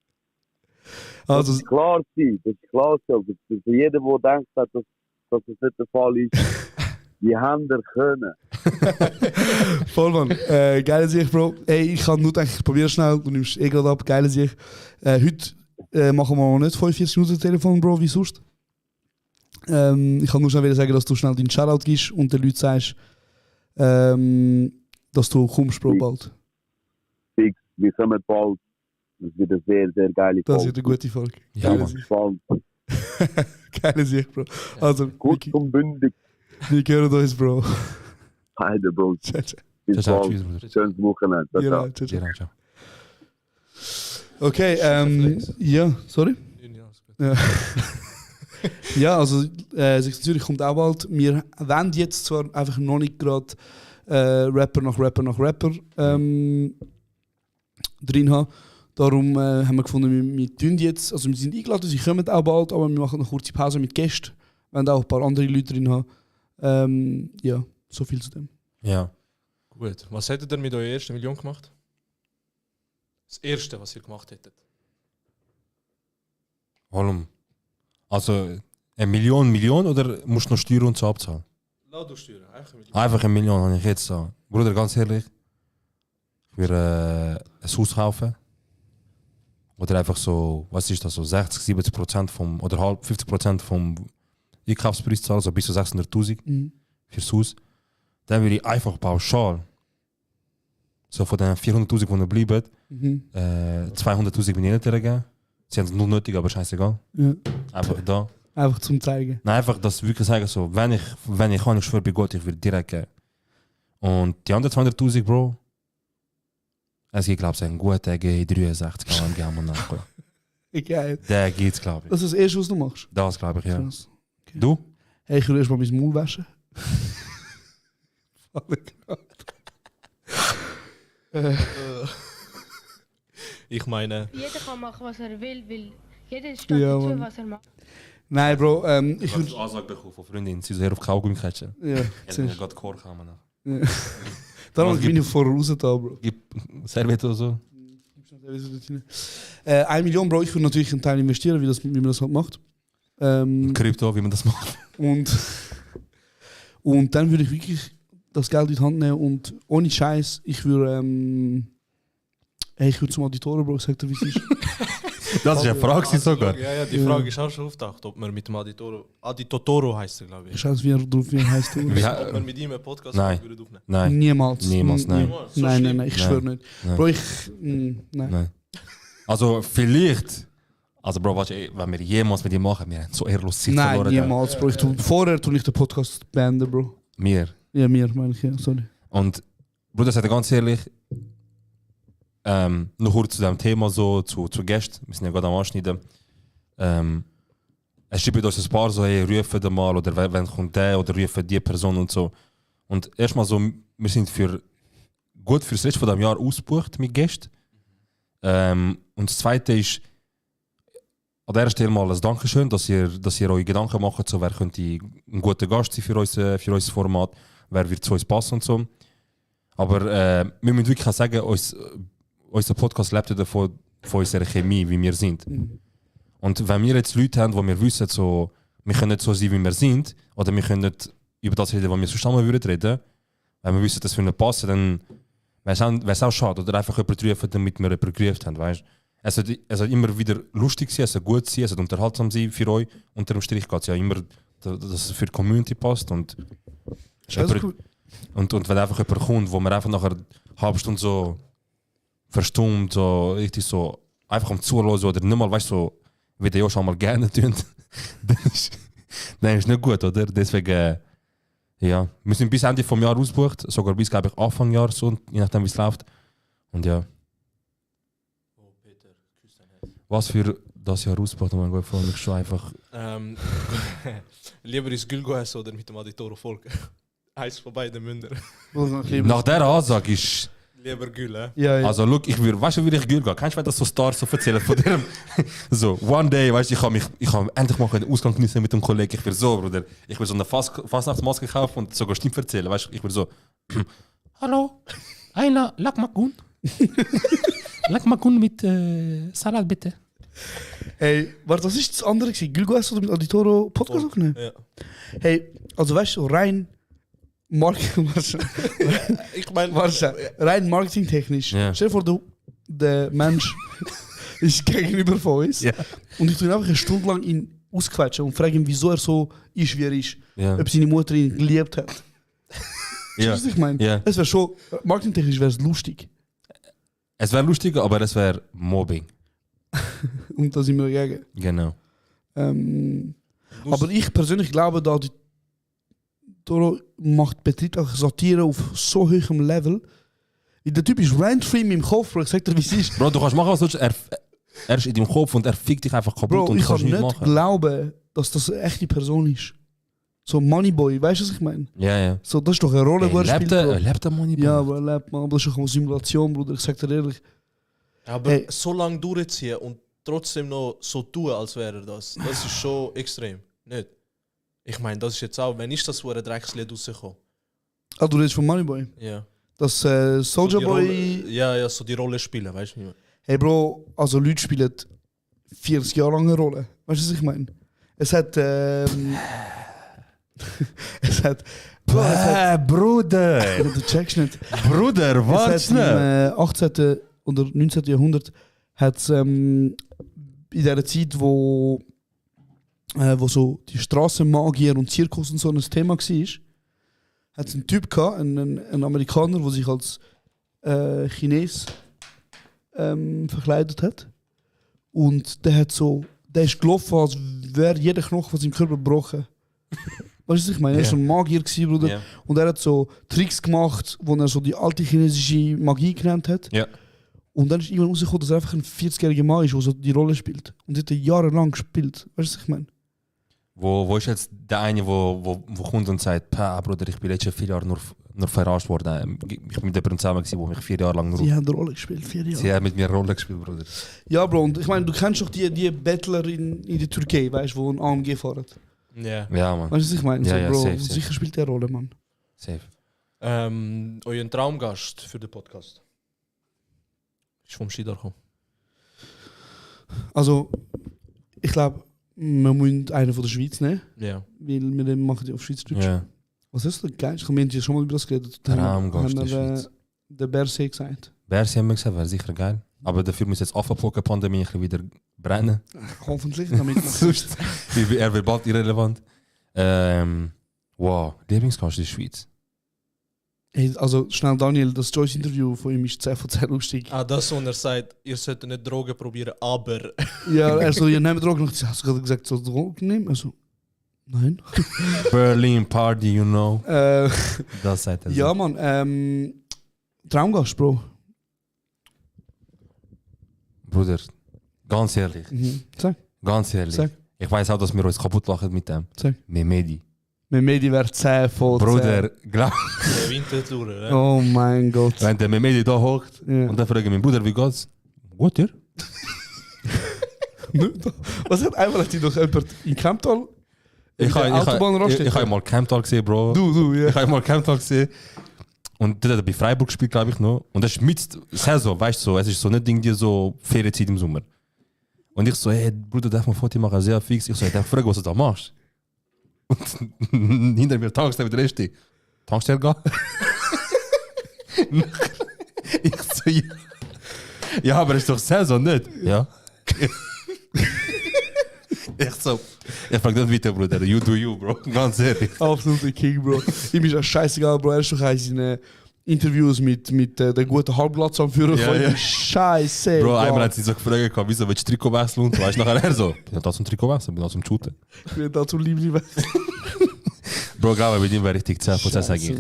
Das Also, ist klar sein. Das ist klar sein. Für jeden, der denkt, dass das nicht der Fall ist, die Hände können. voll, Mann. Geile Sicht, Bro. Ey, ich kann nur denken, ich probiere schnell. Du nimmst eh gerade ab. Geile Sicht. Heute machen wir noch nicht 45 Minuten Telefon, Bro, wie sonst. Ich kann nur schnell sagen, dass du schnell deinen Shoutout gibst und den Leuten sagst, dass du kommst, Bro, bald. Fix, wir kommen bald. Das wird eine sehr, sehr geile Folge. Das wird eine gute Folge. Ja, Geile Mann. Sicht. Gespannt. Geile Sicht, Bro. Also, Kurz und bündig. wir hören uns, Bro. Beide, Bro. Ciao, ciao. Bis Ciao, bald. tschüss, Bruder. Schönes Wochenende. Ciao, ciao. Ja, ciao, ciao. Ciao, ciao. Okay, ja, sorry. Ja, ist gut. Ja. Ja, also Sektion Zürich kommt auch bald. Wir wollen jetzt zwar einfach noch nicht gerade Rapper nach Rapper drin haben. Darum haben wir gefunden, wir tun jetzt, also wir sind eingeladen, sie kommen auch bald, aber wir machen eine kurze Pause mit Gästen. Wir wollen auch ein paar andere Leute drin haben. Ja, so viel zu dem. Ja. Gut. Was hättet ihr mit eurer ersten Million gemacht? Das erste, was ihr gemacht hättet. Warum? Also, eine Million oder musst du noch Steuern und so abzahlen? Lass du steuern. Einfach 1 Million, habe ich jetzt so. Bruder, ganz ehrlich, ich würde ein Haus kaufen. Oder einfach so, was ist das, so 60-70% vom, oder 50% vom Einkaufspreis zahlen, so bis zu 600'000 fürs Haus. Dann würde ich einfach pauschal, so von den 400'000, die noch bleiben, 200'000 meine Eltern geben. Sie haben es nur nötig, aber scheißegal. Ja. Einfach da. Einfach zum Zeigen. Nein, einfach das wirklich sagen, so, wenn ich kann, ich schwöre bei Gott, ich würde direkt geben. Und die anderen 200'000, Bro, es gibt, glaube ich, einen guten G63 AMG am Nachkommen. Geil. Der geht's, glaube ich. Das ist das Erste, was du machst. Das glaube ich, ja. Krass. Okay. Du? Hey, ich will erst mal mein Maul waschen. Ich meine, Jeder kann machen, was er will, weil jeder steht Ja, dazu, Mann. was er macht. Nein, Bro, ich Ich habe würde... eine Ansage bekommen von Freundin, sie soll auf Kaugummi catchen. Ja, Ich ziemlich. habe gerade Chor kommen. Ja. Darum bin ich vorher raus da, Bro. Gib Serviette oder so. 1 Million, Bro, ich würde natürlich einen Teil investieren, wie man das halt macht. Krypto, wie man das macht. Und dann würde ich wirklich das Geld in die Hand nehmen und ohne Scheiß, ich würde zum Auditoren, Bro, sag dir, wie es ist. Das ist eine Frage sogar. ja, die Frage ist auch schon aufgetaucht, ob man mit dem Aditotoro heißt er, glaube ich. Scheiß, wie er drauf wie er heißt. Wie Ob man mit ihm einen Podcast Nein. würde aufnehmen. Nein. Niemals. Niemals, nein. So Nein, schlimm. nein, ich Nein. schwöre nicht. Nein. Bro, nein. Nein. Also vielleicht, also Bro, weißt du, wenn wir jemals mit ihm machen, wir haben so ehrlos Zeit Nein, verloren. niemals, Bro. Vorher tue ich den Podcast beenden, Bro. Wir. Ja, mir, meine ich, ja, sorry. Und Bruder, sag dir ganz ehrlich, noch kurz zu dem Thema, so zu Gästen, wir sind ja gerade am Anschneiden. Es schreibt uns ein paar so, hey, rufen den mal, oder wenn kommt der, oder rufen die Person und so. Und erstmal so, wir sind gut für das Rest von dem Jahr ausgebucht mit Gästen. Und das Zweite ist, an der Stelle mal ein Dankeschön, dass ihr euch Gedanken macht, so, wer könnte ein guter Gast sein für unser Format, wer wird zu uns passen und so. Aber wir müssen wirklich auch sagen, unser Podcast lebt ja davon, von unserer Chemie, wie wir sind. Und wenn wir jetzt Leute haben, wo wir wissen, so, wir können nicht so sein, wie wir sind, oder wir können nicht über das reden, was wir sonst einmal reden würden, Wenn wir wissen, dass wir nicht passen, dann wäre es auch schade. Oder einfach jemanden rufen, damit wir jemanden gerufen haben, weißt? Es soll immer wieder lustig sein, es soll gut sein, es soll unterhaltsam sein für euch. Unter dem Strich geht es ja immer, dass es für die Community passt. Und, Cool. und wenn einfach jemand kommt, wo man einfach nachher eine halbe Stunde so verstummt, so richtig so einfach am Zuhören oder nicht mal, weißt du, so, wie der Josh einmal gerne tun, dann ist nicht gut, oder? Deswegen, ja, wir sind bis Ende vom Jahr ausgebucht, sogar bis, glaube ich, Anfang Jahr, so, je nachdem, wie es läuft. Und ja. Was für das Jahr ausgebucht, mein Gott, freue mich schon einfach. Lieber ins Gülgo essen oder mit dem Aditoro folgen. Eins von beiden Mündern. Nach dieser Ansage ist. Lieber Gül, Ja, ja. Also, look, weißt du, wie ich Gül gehe? Kennst du, wenn das so Stars so erzählen von dem? So, one day, weißt du, ich kann endlich mal den Ausgang genießen mit dem Kollegen. Ich will so, Bruder. Ich will so eine Fastnachtsmaske kaufen und sogar Stimmen erzählen, weißt du? Ich will so. Hallo, Ayla, Lakmakun. Lakmakun mit Salat, bitte. Hey, warte, was ist das andere gewesen? Gülgo hast du mit Auditoro Podcast aufgenommen? Ja. Hey, also weißt du, rein Ich meine, rein marketingtechnisch. Ja. Stell dir vor, der Mensch ist gegenüber von uns. Ja. Und ich tue ihn einfach eine Stunde lang ihn ausquetschen und frage ihn, wieso er so ist, wie er ist. Ja. Ob seine Mutter ihn geliebt hat. Ja. Weißt du, was ich meine? Ja. Es wäre schon, marketingtechnisch wäre es lustig. Es wäre lustig, aber es wäre Mobbing. Und da sind wir dagegen. Genau. Aber ich persönlich glaube, da die Toro betreibt auch Satire auf so hohem Level. Der Typ ist rent-free in meinem Kopf, Bro. Ich sag dir, wie es ist. Bro, du kannst machen, was du willst. Er ist in deinem Kopf und er fickt dich einfach kaputt Bro, und ich du kannst kann nichts nicht machen. glauben, dass das eine echte Person ist. So Moneyboy, weißt du, was ich meine? Ja, ja. So, das ist doch eine Rolle, die er spielt. Bro. Lebt der Money, Ja, aber er lebt, man. Aber das ist doch eine Simulation, Bruder. Ich sag dir ehrlich. aber Hey. so lange durchziehen und trotzdem noch so tun, als wäre er das ist schon extrem. Nicht? Ich meine, das ist jetzt auch, wenn ist das so ein Dreckslied rausgekommen? Ah, du redest von Moneyboy. Ja. Das So Soulja die Boy. Rolle, ja, so die Rolle spielen, weißt du? Hey Bro, also Leute spielen 40 Jahre lang eine Rolle. Weißt du, was ich meine? Es hat. es hat. Bro, es hat. Bruder! Du checkst nicht. Bruder, Es warte hat schnell! im 18. oder 19. Jahrhundert hat es in der Zeit, wo so die Straßenmagier und Zirkus und so ein Thema war, hat es einen Typ gehabt, einen Amerikaner, der sich als Chines verkleidet hat. Und der ist gelaufen, als wäre jeder Knochen von seinem Körper gebrochen. Weißt du, was ich meine? Er war so ein Magier, Bruder. Ja. Und er hat so Tricks gemacht, wo er so die alte chinesische Magie genannt hat. Ja. Und dann ist irgendwann rausgekommen, dass er einfach ein 40-jähriger Mann ist, der so die Rolle spielt. Und hat er jahrelang gespielt. Weißt du, was ich meine? Wo ist jetzt der eine, wo kommt und sagt, Bruder, ich bin letzte 4 Jahre nur verarscht worden. Ich bin mit jemandem zusammen gewesen, der mich 4 Jahre lang nur... Sie haben eine Rolle gespielt, 4 Jahre. Sie haben mit mir eine Rolle gespielt, Bruder. Ja, Bro, und ich meine, du kennst doch die Battler in der Türkei, weißt du, die einen AMG fahren. Ja. Ja, Mann. Weißt du, was ich meine? Ja, So, ja, Bro, safe, sicher spielt der eine Rolle, Mann. Safe. Euer Traumgast für den Podcast ist vom Skidor gekommen. Also, ich glaube, wir müssen einen von der Schweiz nehmen, Ja. weil wir machen die auf Schweizerdeutsch. Ja. Was ist das geil? Ich habe schon mal über das geredet. Traumgast haben der Schweiz. Der Bersee gesagt. Bersi haben wir gesagt, wäre sicher geil. Aber dafür muss jetzt Affenpocken-Pandemie ein bisschen wieder brennen. Hoffentlich, damit man Sonst er wird bald irrelevant. Wow, Lieblingsgast in der Schweiz. Hey, also schnell Daniel, das Joyce-Interview von ihm ist 10 von 10 lustig. Das, wo er sagt, ihr solltet nicht Drogen probieren, aber... Ja, er so, ihr nehmt Drogen. Hast du gerade gesagt, so Drogen nehmen? Also, nein. Berlin Party, you know. Das sagt er. Ja, so. Mann, Traumgast, Bro. Bruder, ganz ehrlich. Sag. Ganz ehrlich. Sag. Ich weiß auch, dass wir uns kaputt lachen mit dem. Sag. Memedi. Memedi wäre 10 von 10. Bruder, glaub, Der Wintertour, ne? Oh mein Gott. wenn der Memedi da hockt Ja. und dann frage ich mich, Bruder, wie geht's? Gut, dir? Was hat einmal die doch jemand in Kemptal? Ich Autobahnraststätte? habe mal Camptal gesehen, Bro. Du, ja. Ich habe mal Camptal gesehen. Und dort hat er bei Freiburg gespielt, glaube ich noch. Und das ist mit Saison, weißt du, so, es ist so nicht irgendwie so Ferienzeit im Sommer. Und ich so, hey, Bruder, darf man ein Foto machen? Sehr fix. Ich so, ich darf fragen, was du da machst. Und hinter mir tankst du mit der Reste. Tankstelle gehen? Ich so, ja. Ja, aber ist doch Saison nicht. Ja. Ich so, ich frag nicht weiter, Bruder. You do you, Bro. Ganz ehrlich. Absoluter King, Bro. Ihm ist auch scheißegal, Bro. Er ist doch seine Interviews mit der guten Halbplatz am Führer Ja, von ja. ihm. Scheiße. Bro, einmal hat sie so gefragt, wieso willst du Trikot wechseln? Und weißt du, nachher er so, ich bin da zum Trikot wechseln, ich bin da zum Shooten. Ich bin da zum Liebling. Bro, glaube ich, bei ihm wäre richtig 10% sage ich.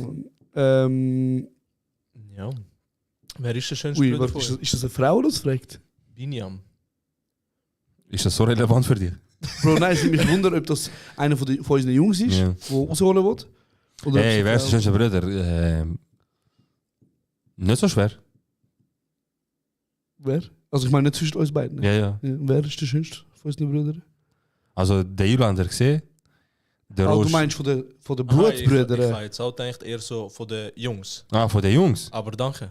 Ja. Wer ist der schönste Ui, Bruder warte, von ist euch? das eine Frau oder das fragt? Biniam. Ist das so relevant für dich? Bro, nein, es mich wundern, ob das einer von unseren Jungs ist, Ja. der rausholen will. Oder ob Hey, es wer ist der schönste Bruder? Nicht so schwer. Wer? Also ich meine nicht zwischen uns beiden. Ja, ja. Ja, wer ist der schönste von unseren Brüdern? Also der Irlander gesehen, der Du Roche. meinst von der Ich Blutbrüder? habe jetzt auch gedacht, eher so von den Jungs. Ah, von den Jungs? Aber danke.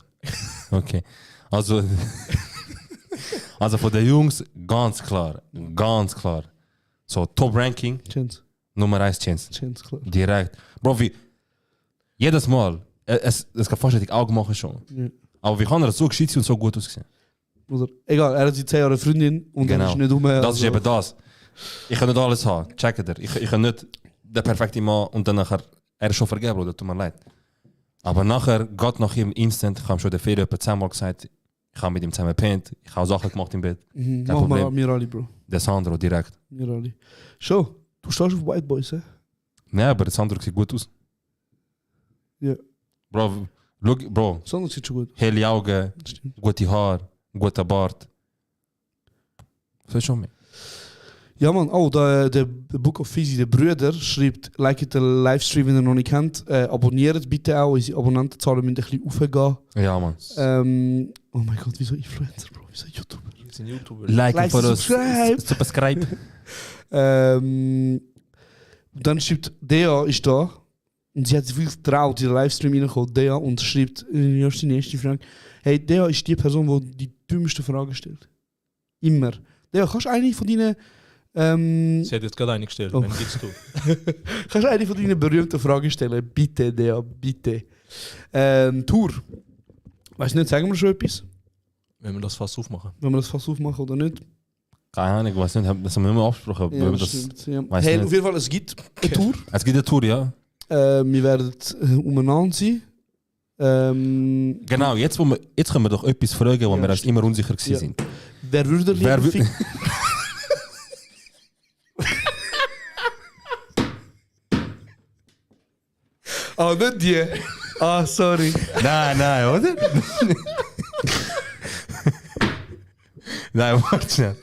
Okay. Also, also von den Jungs ganz klar. Ganz klar. So, Top-Ranking, Chance, Nummer 1 Chance. klar. Direkt. Bro, wie jedes Mal, es kann fast nicht Augen machen schon. Ja. Aber wie kann er so gescheit sein und so gut aussehen? Bruder, egal, er hat seit 10 Jahren eine Freundin und Genau. er ist nicht um. Das ist eben das. Ich kann nicht alles haben. Checkt er. Ich kann nicht der perfekte Mann und dann nachher, er ist schon vergeben, Bruder, tut mir leid. Aber nachher, Gott nach ihm instant, ich habe schon der Ferien etwa 10 Mal gesagt, ich habe mit ihm zusammen gepennt, ich habe Sachen gemacht im Bett. Mhm, Kein mach mal Problem. mir alle, Bro. Der Sandro direkt. Mir alle. Schon, du stehst auf White Boys, hä? Nein, aber der Sandro sieht gut aus. Ja. Bro, look, Bro, Sandro sieht schon gut. helle Augen, Stimmt. gute Haar, guter Bart. Das ist schon mehr. Ja, man, oh, der Book of Fizzy, der Brüder, schreibt, liket den Livestream, wenn ihr noch nicht kennt. Abonniert bitte auch, unsere Abonnentenzahlen müssen ein bisschen aufgehen. Ja, man. Oh mein Gott, wieso Influencer, Bro? Wieso YouTuber? Wir sind YouTuber. Like for us. Subscribe. Dann schreibt, Dea ist da. Und sie hat sich wirklich getraut, in den Livestream reinkommen, Dea, und schreibt, erst die nächste Frage. Hey, Dea ist die Person, die dümmste Fragen stellt. Immer. Dea, kannst du eine von deinen... Sie hat jetzt gerade eine gestellt. Oh. Wenn gibst du? Kannst du eine von deinen berühmten Fragen stellen? Bitte, Dea, bitte. Tour. Weißt du nicht, sagen wir schon etwas? Wenn wir das fast aufmachen. Wenn wir das fast aufmachen oder nicht? Keine Ahnung, ich weiß nicht, das haben wir immer abgesprochen. Ja, Ja, das das, stimmt. Ja. weiß Hey, nicht. auf jeden Fall, es gibt eine Tour. es gibt eine Tour, ja. Wir werden umeinander sein. Genau, jetzt können wir doch etwas fragen, wo Ja, wir erst stimmt. immer unsicher gewesen Ja. sind. Wer würde Wer lieber wür- ficken? Oh, nicht die. Ah, sorry. Nein, oder? Nein, warte schnell.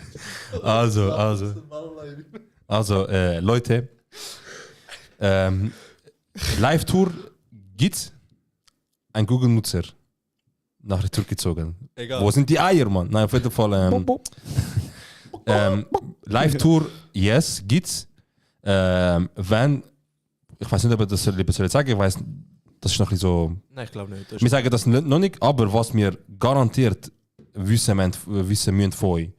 Also, Leute, Live-Tour gibt's. Ein Google-Nutzer nach der Tour gezogen. Egal. Wo sind die Eier, Mann? Nein, auf jeden Fall. Live-Tour, yes, gibt's. Wenn, ich weiß nicht, ob ich das lieber soll sagen, ich weiß, das ist noch ein bisschen so. Nein, ich glaube nicht. Das Wir ist sagen das noch nicht, aber was wir garantiert wissen müssen von euch,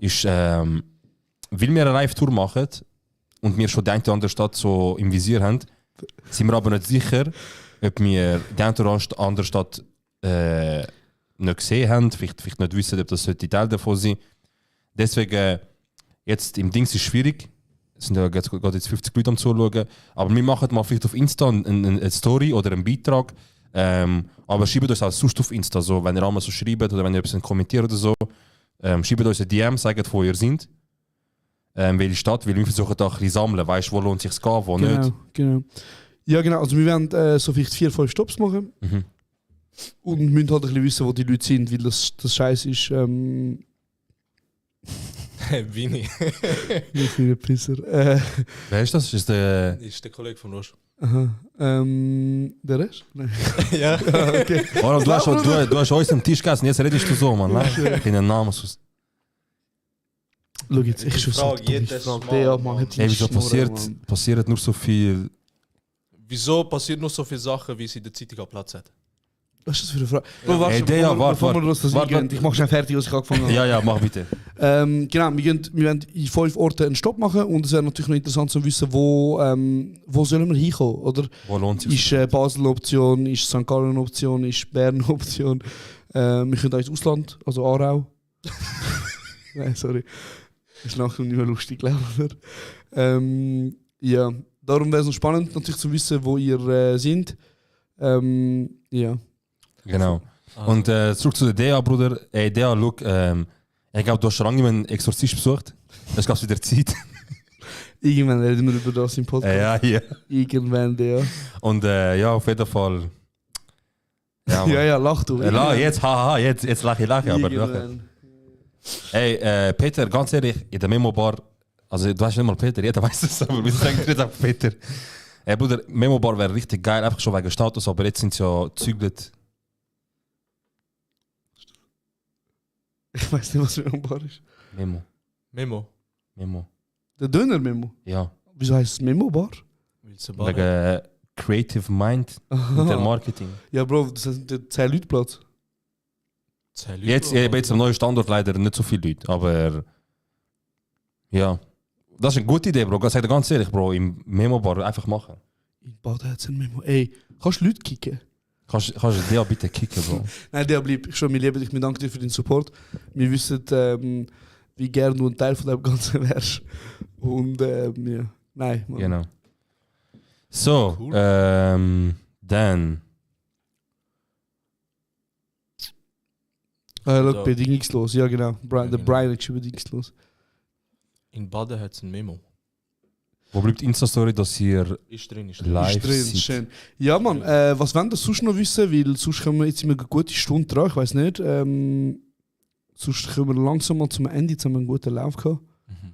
ist, weil wir eine Live-Tour machen und wir schon die eine oder andere Stadt so im Visier haben, sind wir aber nicht sicher, ob wir die eine oder andere Stadt nicht gesehen haben, vielleicht nicht wissen, ob das heute Teil davon sein. Deswegen, jetzt im Dings ist es schwierig. Es sind ja gerade jetzt 50 Leute am Zuschauen. Aber wir machen mal vielleicht auf Insta eine Story oder einen Beitrag. Aber schreibt uns auch sonst auf Insta, so, wenn ihr einmal so schreibt oder wenn ihr etwas kommentiert oder so. Schreibt uns eine DM, sagt, wo ihr seid. Welche Stadt, weil wir versuchen da ein bisschen sammeln. Weißt du, wo lohnt sich gehen, wo nicht. Genau. Ja, genau. Also, wir werden so vielleicht 4-5 Stops machen. Mhm. Und müssen halt ein bisschen wissen, wo die Leute sind, weil das Scheiß ist. Vini. Wie viele Pisser. Wer ist das? Ist der... Ist der Kollege von Roche. Aha. Der Rest? Nein. Ja. Okay. Oh, du hast uns am Tisch gegessen, jetzt redest du so, Mann. Ne? Ich den Namen sonst. Schau jetzt, ich schon Frage so. jedes Mal, Der Mann. Mann hat Ey, wieso Schnurren, Mann. passiert nur so viel... Wieso passiert nur so viele Sachen, wie es in der Zeitung auch Platz hat? Was ist das für eine Frage? Bro, warte, Warte. Ich mache schnell fertig, was ich angefangen habe. Ja, mach bitte. Genau, wir werden in 5 Orten einen Stopp machen und es wäre natürlich noch interessant zu wissen, wo sollen wir hinkommen, oder? Wo lohnt sich? Ist Basel eine Option, ist St. Gallen eine Option, ist Bern eine Option? Wir können auch ins Ausland, also Aarau. Nein, sorry. Ist nachher nicht mehr lustig, glaube ich. Ja, darum wäre es noch spannend, natürlich zu wissen, wo ihr seid. Ja. Genau. Und zurück zu der DA, Bruder. Ey, DA, look, ich glaube, du hast schon lange einen Exorzist besucht. Es gab wieder Zeit. Irgendwann reden wir über das im Podcast. Ja. Irgendwann, ja. Und ja, auf jeden Fall. Ja, Ja, lach du. jetzt lache ich, aber lache. Irgendwann. Ey, Peter, ganz ehrlich, in der Memo-Bar, also du weißt nicht mal Peter, jeder weiß es, aber wir sagen nicht einfach Peter. Ey, Bruder, Memo-Bar wäre richtig geil, einfach schon wegen Status, aber jetzt sind sie ja gezügelt. Ich weiß nicht, was Memo-Bar ist. Memo. Der Döner-Memo? Ja. Wieso heißt es Memo-Bar? Wegen Creative Mind und der Marketing. Ja, Bro, das sind der 10 Leute Platz. Jetzt am neuen Standort leider nicht so viele Leute, aber ja. Das ist eine gute Idee, Bro. Ich sag dir ganz ehrlich, Bro, im Memo-Bar einfach machen. In Baden hat es ein Memo. Ey, kannst du Leute kicken? Kannst du dir bitte kicken, Bro? Nein, der blieb. Ich liebe dich, wir danken dir für den Support. Wir wissen, wie gerne du ein Teil von dem Ganzen wärst. Und ja, nein, Mann. Genau. So, Cool. dann. Look, bedingungslos, ja genau. Der Brian ist bedingungslos. In Baden hat es ein Memo. Wo bleibt die Insta-Story, dass ihr Ist drin. live Ist drin, seid? schön. Ja, Mann, was wollen wir sonst noch wissen? Weil sonst kommen wir jetzt immer eine gute Stunde dran, ich weiß nicht. Sonst kommen wir langsam mal zum Ende, jetzt haben wir einen guten Lauf gehabt.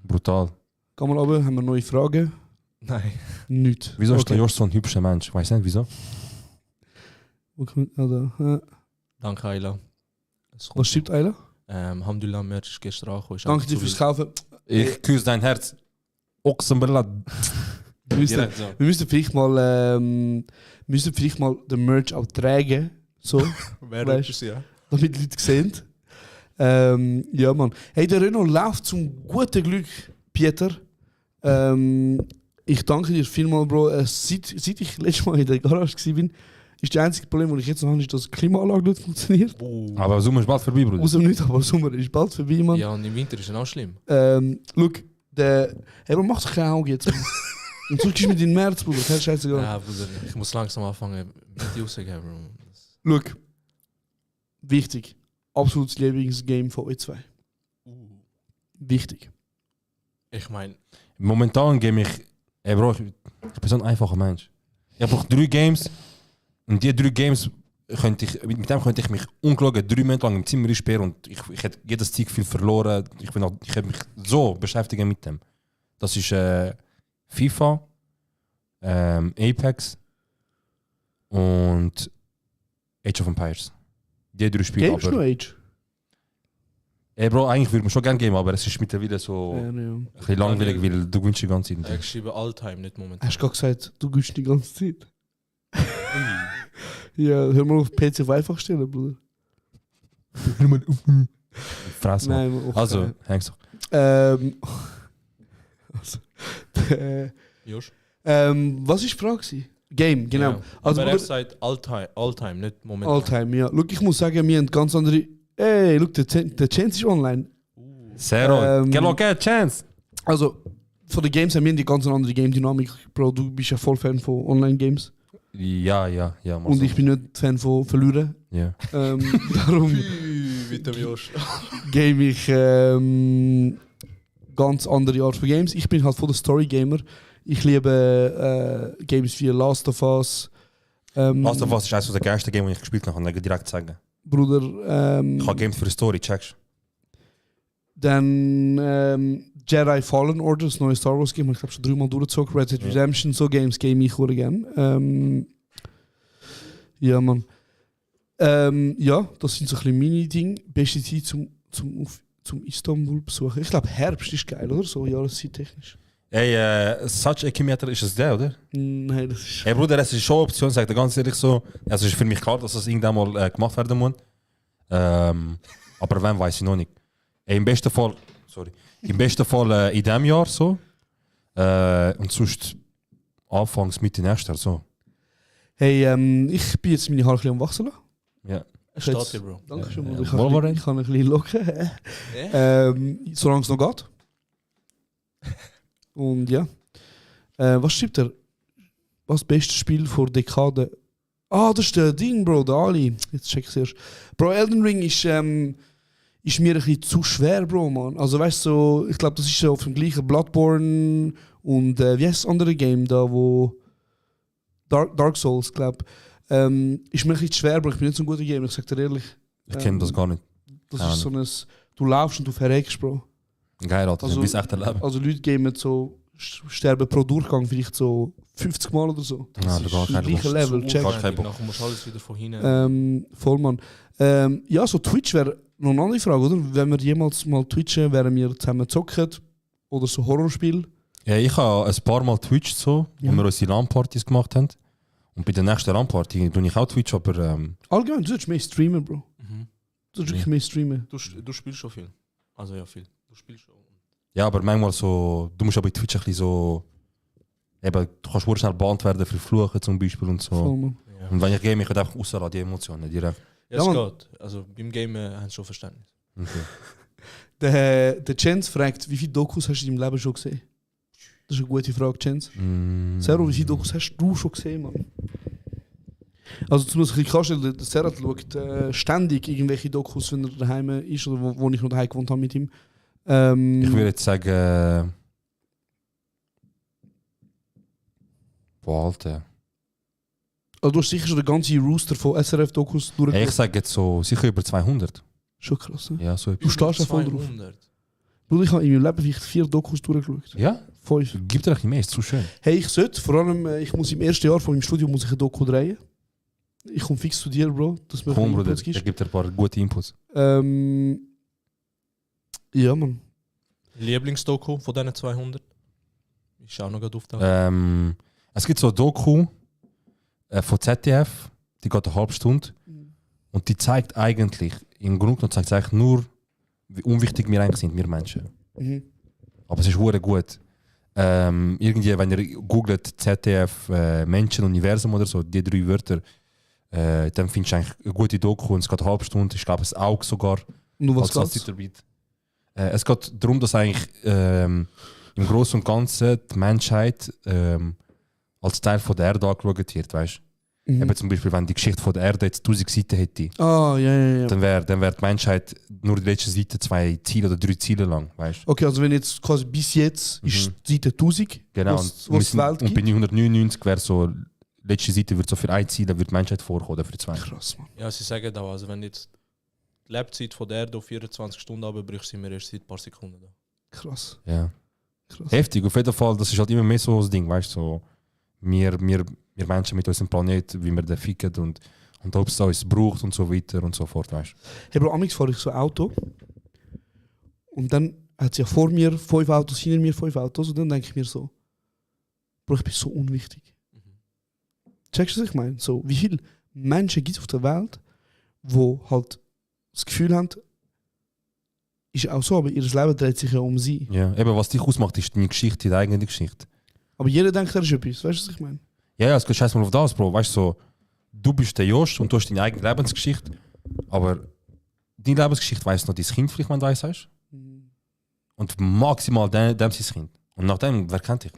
Brutal. Geh mal runter, haben wir neue Fragen? Nein. Nicht. Wieso ist der Josh so ein hübscher Mensch? Ich weiß nicht, wieso. Danke, Ayla. Was schreibt Ayla? Alhamdulillah, Merch ist gestern angekommen. Danke dir fürs Kaufen. Ich küsse dein Herz. Ochsenberla. Wir müssen vielleicht mal den Merch auch tragen. So, Wer weißt, ist ja? damit die Leute sehen. Ja, Mann. Hey, der Renault läuft zum guten Glück, Pieter. Ich danke dir vielmals, Bro. Seit ich letztes Mal in der Garage war, ist das einzige Problem, das ich jetzt noch habe, ist, dass die Klimaanlage nicht funktioniert. Aber Sommer ist bald vorbei, Bruder. Aus dem Nichts, aber Sommer ist bald vorbei, Mann. Ja, und im Winter ist es auch schlimm. Look, man macht sich kein Auge jetzt. Mann. Und zurück ist mit dem März, Bruder. Keine Scheiße. Ja, Bruder, ich muss langsam anfangen mit die rauszugeben, Bro. Look, wichtig. Absolutes Lieblingsgame von euch zwei. Wichtig. Ich meine, Momentan game ich. Ey, Bro, ich bin so ein einfacher Mensch. Ich brauche 3 Games. Und die 3 Games mit dem könnte ich mich ungelogen 3 Monate lang im Zimmer einsperren und ich hätte jedes Zeug viel verloren. Ich hätte mich so beschäftigen mit dem. Das ist FIFA, Apex und Age of Empires. Die 3 Spiele. Games nur Age? Ey, Bro, eigentlich würde man schon gerne geben, aber es ist mittlerweile so ein bisschen langweilig, weil du gewinnst die ganze Zeit. ich schreibe Alltime, nicht momentan. Hast du gerade gesagt, du gehst die ganze Zeit? Ja, hör mal auf PC auf einfach stellen, Bruder. Hör mal auf. Fress mal. Nein, man, Also, hängst du. Josh? Was war die Frage? Game, genau. Ja. Also, Aber er Bruder, sagt Alltime, nicht momentan. Alltime, ja. Look, ich muss sagen, wir haben ganz andere. Ey, look, der Chance ist online. Zero. Get chance. Also, von den Games haben wir die ganz andere Game-Dynamik. Bro, du bist ja voll Fan von Online-Games. Ja. Und ich bin nicht Fan von Verlieren. Ja. Darum Mit dem Josh. game ich ganz andere Art von Games. Ich bin halt voll der Story-Gamer. Ich liebe Games wie Last of Us. Last of Us ist eines der geilsten Games, die ich gespielt habe, kann ich direkt sagen. Bruder. Ich habe Games für die Story, checkst. Dann Jedi Fallen Order, das neue Star Wars Game, ich glaube schon 3 Mal durchgezogen. Red Dead Redemption, so Games game ich sehr gerne. Ja, Mann. Ja, das sind so ein bisschen Mini-Dinge. Beste Zeit zum Istanbul besuchen. Ich glaube, Herbst ist geil, oder? So jahreszeittechnisch. Ey, Such a Kimeter ist es der, oder? Nein, das ist... Ey Bruder, es ist schon eine Option, sagt er ganz ehrlich so. Also ist für mich klar, dass das irgendwann mal gemacht werden muss. Aber wann weiß ich noch nicht. Ey, im besten Fall in diesem Jahr so. Und sonst anfangs Mitte nächstes Jahr so. Hey, ich bin jetzt meine Haare ein bisschen am Wachsen lassen. Ja. Steht dir, Bro. Danke schön, Ja, Bruder. Wolverine. Ich kann ein bisschen locken. Solange es noch geht. Und ja. Was schreibt er? Was beste Spiel vor Dekade? Ah, das ist der Ding, Bro, der Ali. Jetzt check ich es erst. Bro, Elden Ring ist mir ein bisschen zu schwer, Bro, man. Also weißt du, so, ich glaube, das ist so auf dem gleichen Bloodborne und wie heißt das andere Game da, wo Dark Souls, glaube ist mir ein bisschen schwer, Bro. Ich bin nicht so ein guter Gamer, ich sag dir ehrlich. Ich kenne das gar nicht. Das ist so ein, du laufst und du verreckst, Bro. Geil, Alter. Also- Also, das ist echt erleben. Also Leute gamen so, sterben pro Durchgang vielleicht so 50 Mal oder so. Ja, Das gar ist kein gleiche Bock. Level, check. Gar kein Bock. Nachher musst du alles wieder von hinten. Voll, Mann. Ja, so Twitch wäre noch eine andere Frage, oder? Wenn wir jemals mal twitchen, während wir zusammen zocken oder so Horrorspiel. Ja, ich habe ein paar Mal Twitch so, Ja. wo wir unsere LAN-Partys gemacht haben. Und bei der nächsten LAN-Party tue ich auch Twitch, aber Allgemein, du solltest mehr streamen, Bro. Mhm. Du solltest wirklich mehr streamen. Du spielst schon viel. Also ja, viel. Du spielst schon. ja, aber manchmal so, du musst aber bei Twitch ein bisschen so, eben, du kannst sehr schnell bekannt werden für Fluchen zum Beispiel und so. Voll, Mann. Ja, Und wenn ich game, ich kann einfach rauslassen, die Emotionen direkt. ja Ja, es Mann. geht. Also beim Game haben sie schon Verständnis. Okay. Der Chance fragt, wie viele Dokus hast du in deinem Leben schon gesehen? Das ist eine gute Frage, Chance. Sero, wie viele Dokus hast du schon gesehen, Mann? Also, zum Beispiel, ich kann stellen, der Serhat schaut ständig irgendwelche Dokus, wenn er daheim ist oder wo ich noch daheim gewohnt habe mit ihm. Ich würde jetzt sagen, boah, Alter. Also, du hast sicher schon den ganzen Rooster von SRF-Dokus Ey, ich durchgeschaut. sage jetzt so, sicher über 200. Schon krass, ne? Ja, so Du stehst ja voll drauf. 200. Bruder, ich habe in meinem Leben vielleicht 4 Dokus durchgeschaut. Ja? 5. Gibt dir ein bisschen mehr, ist zu schön. Hey, ich sollte, vor allem, ich muss im ersten Jahr von meinem Studium muss ich ein Doku drehen. Ich komme fix zu dir, Bro, dass mir Komm, ein Bruder, Inputs er gibst. gibt dir ein paar gute Inputs. Ja, Mann. Lieblingsdoku von diesen 200? Ist auch noch gut auftauchen. Es gibt so eine Doku von ZDF, die geht eine halbe Stunde. Und die zeigt eigentlich, im Grunde genommen zeigt sie eigentlich nur, wie unwichtig wir eigentlich sind, wir Menschen. Mhm. Aber es ist hure gut. Irgendwie, wenn ihr googelt ZDF Menschen, Universum oder so, die 3 Wörter, dann findest du eigentlich eine gute Doku und es geht eine halbe Stunde, ich glaube, es auch sogar. Nur was als geht's? Zeitarbeit. Es geht darum, dass eigentlich im Großen und Ganzen die Menschheit als Teil von der Erde angeschaut wird, weißt du? Mhm. Eben zum Beispiel, wenn die Geschichte von der Erde jetzt 1000 Seiten hätte, Ah, ja. dann wär die Menschheit nur die letzte Seite 2 Ziele oder 3 Ziele lang, weißt du? Okay, also wenn jetzt quasi bis jetzt ist die Seite 1000, Genau. was und, es die Welt und bei gibt. 999 wäre so, letzte Seite wird so für ein Ziel, dann wird die Menschheit vorkommen oder für 2. Krass, Mann. Ja, sie sagen auch, also wenn jetzt die Lebzeit von der Erde auf 24 Stunden abbricht, sind wir erst seit ein paar Sekunden da. Krass. Ja. Krass. Heftig, auf jeden Fall, das ist halt immer mehr so das Ding, weißt du, so, wir Menschen mit unserem Planet, wie wir den ficken und ob es uns braucht und so weiter und so fort, weißt du. Hey Bro, amigs fahre ich so ein Auto und dann hat es ja vor mir 5 Autos, hinter mir 5 Autos und dann denke ich mir so, Bro, ich bin so unwichtig. Checkst du, was ich meine? So, wie viele Menschen gibt es auf der Welt, die halt das Gefühl haben, ist auch so, aber ihr Leben dreht sich ja um sie. Ja, eben, was dich ausmacht, ist deine Geschichte, deine eigene Geschichte. Aber jeder denkt, er ist etwas. Weißt du, was ich meine? Ja, es geht scheiß mal auf das, Bro. Weißt du, so, du bist der Jost und du hast deine eigene Lebensgeschichte, aber deine Lebensgeschichte weiss noch dein Kind vielleicht, wenn du eins hast. Und maximal dem sein Kind. Und nachdem, wer kennt dich?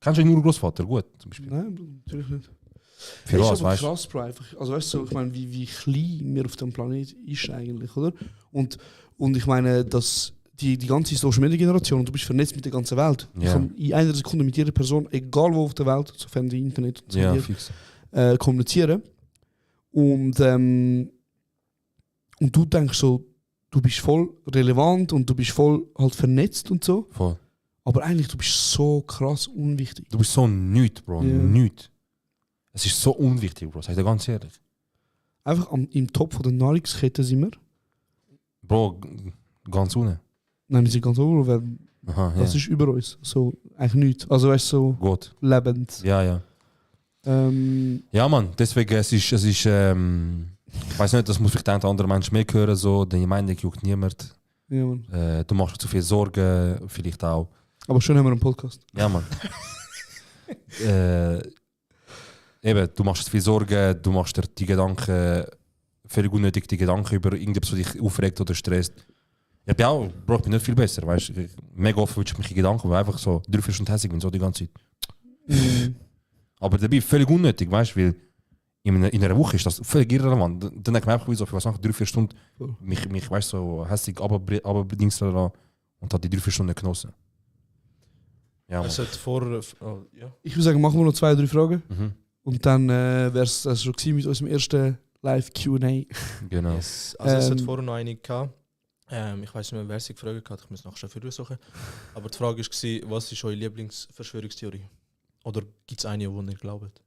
Kennst du nur Großvater? Gut, zum Beispiel. Nein, Bro, natürlich nicht. Für Ist was, aber weißt du? krass, Bro. Einfach. Also weißt du, ich meine, wie klein wir auf dem Planet ist eigentlich, oder? Und ich meine, dass die ganze Social Media Generation, du bist vernetzt mit der ganzen Welt. Ich Ja. kann in einer Sekunde mit jeder Person, egal wo auf der Welt, sofern die Internet und so Ja, weiter, fix. kommunizieren. Und du denkst so, du bist voll relevant und du bist voll halt vernetzt und so. Voll. Aber eigentlich, du bist so krass unwichtig. Du bist so nichts, Bro. Ja. Nichts. Es ist so unwichtig, Bro. Sag ich dir ganz ehrlich. Einfach im Top von der Nahrungskette sind wir. Bro, ganz ohne. Nein, wir sind ganz oben. Aha, ja. Das ist über uns. So, eigentlich nichts. Also weißt du, so Gut. lebend. Ja, ja. Ja, Mann, deswegen, es ist ich weiß nicht, das muss vielleicht ein oder andere Mensch mehr hören, so, deine Meinung juckt niemand. Ja, Mann. Du machst dir zu viel Sorgen, vielleicht auch. Aber schön haben wir einen Podcast. Ja, Mann. Eben, du machst dir zu viel Sorgen, du machst dir die Gedanken, völlig unnötig die Gedanken über irgendetwas, was dich aufregt oder stresst. Ich bin auch, Bro, ich bin nicht viel besser, weißt du. Mega oft wünsche ich mich Gedanken, weil einfach so 3-4 Stunden hässlich bin, so die ganze Zeit. Aber dabei völlig unnötig, weißt du, weil in einer Woche ist das völlig irrelevant. Dann denke ich mir einfach, wieso, für was nach 3-4 Stunden mich weißt du, so hässlich abbedingseln lassen und hat die 3-4 Stunden genossen. Ja, Es hat ja. Ich würde sagen, machen wir noch 2-3 Fragen. Mhm. Und dann wäre es das schon gewesen mit unserem ersten Live-Q&A. Genau. Yes. Also es hat vorher noch eine gehabt. Ich weiß nicht mehr, wer sie gefragt hat, ich muss nachher schon für suchen. Aber die Frage war, was ist eure Lieblingsverschwörungstheorie? Oder gibt es eine, die ihr glaubt?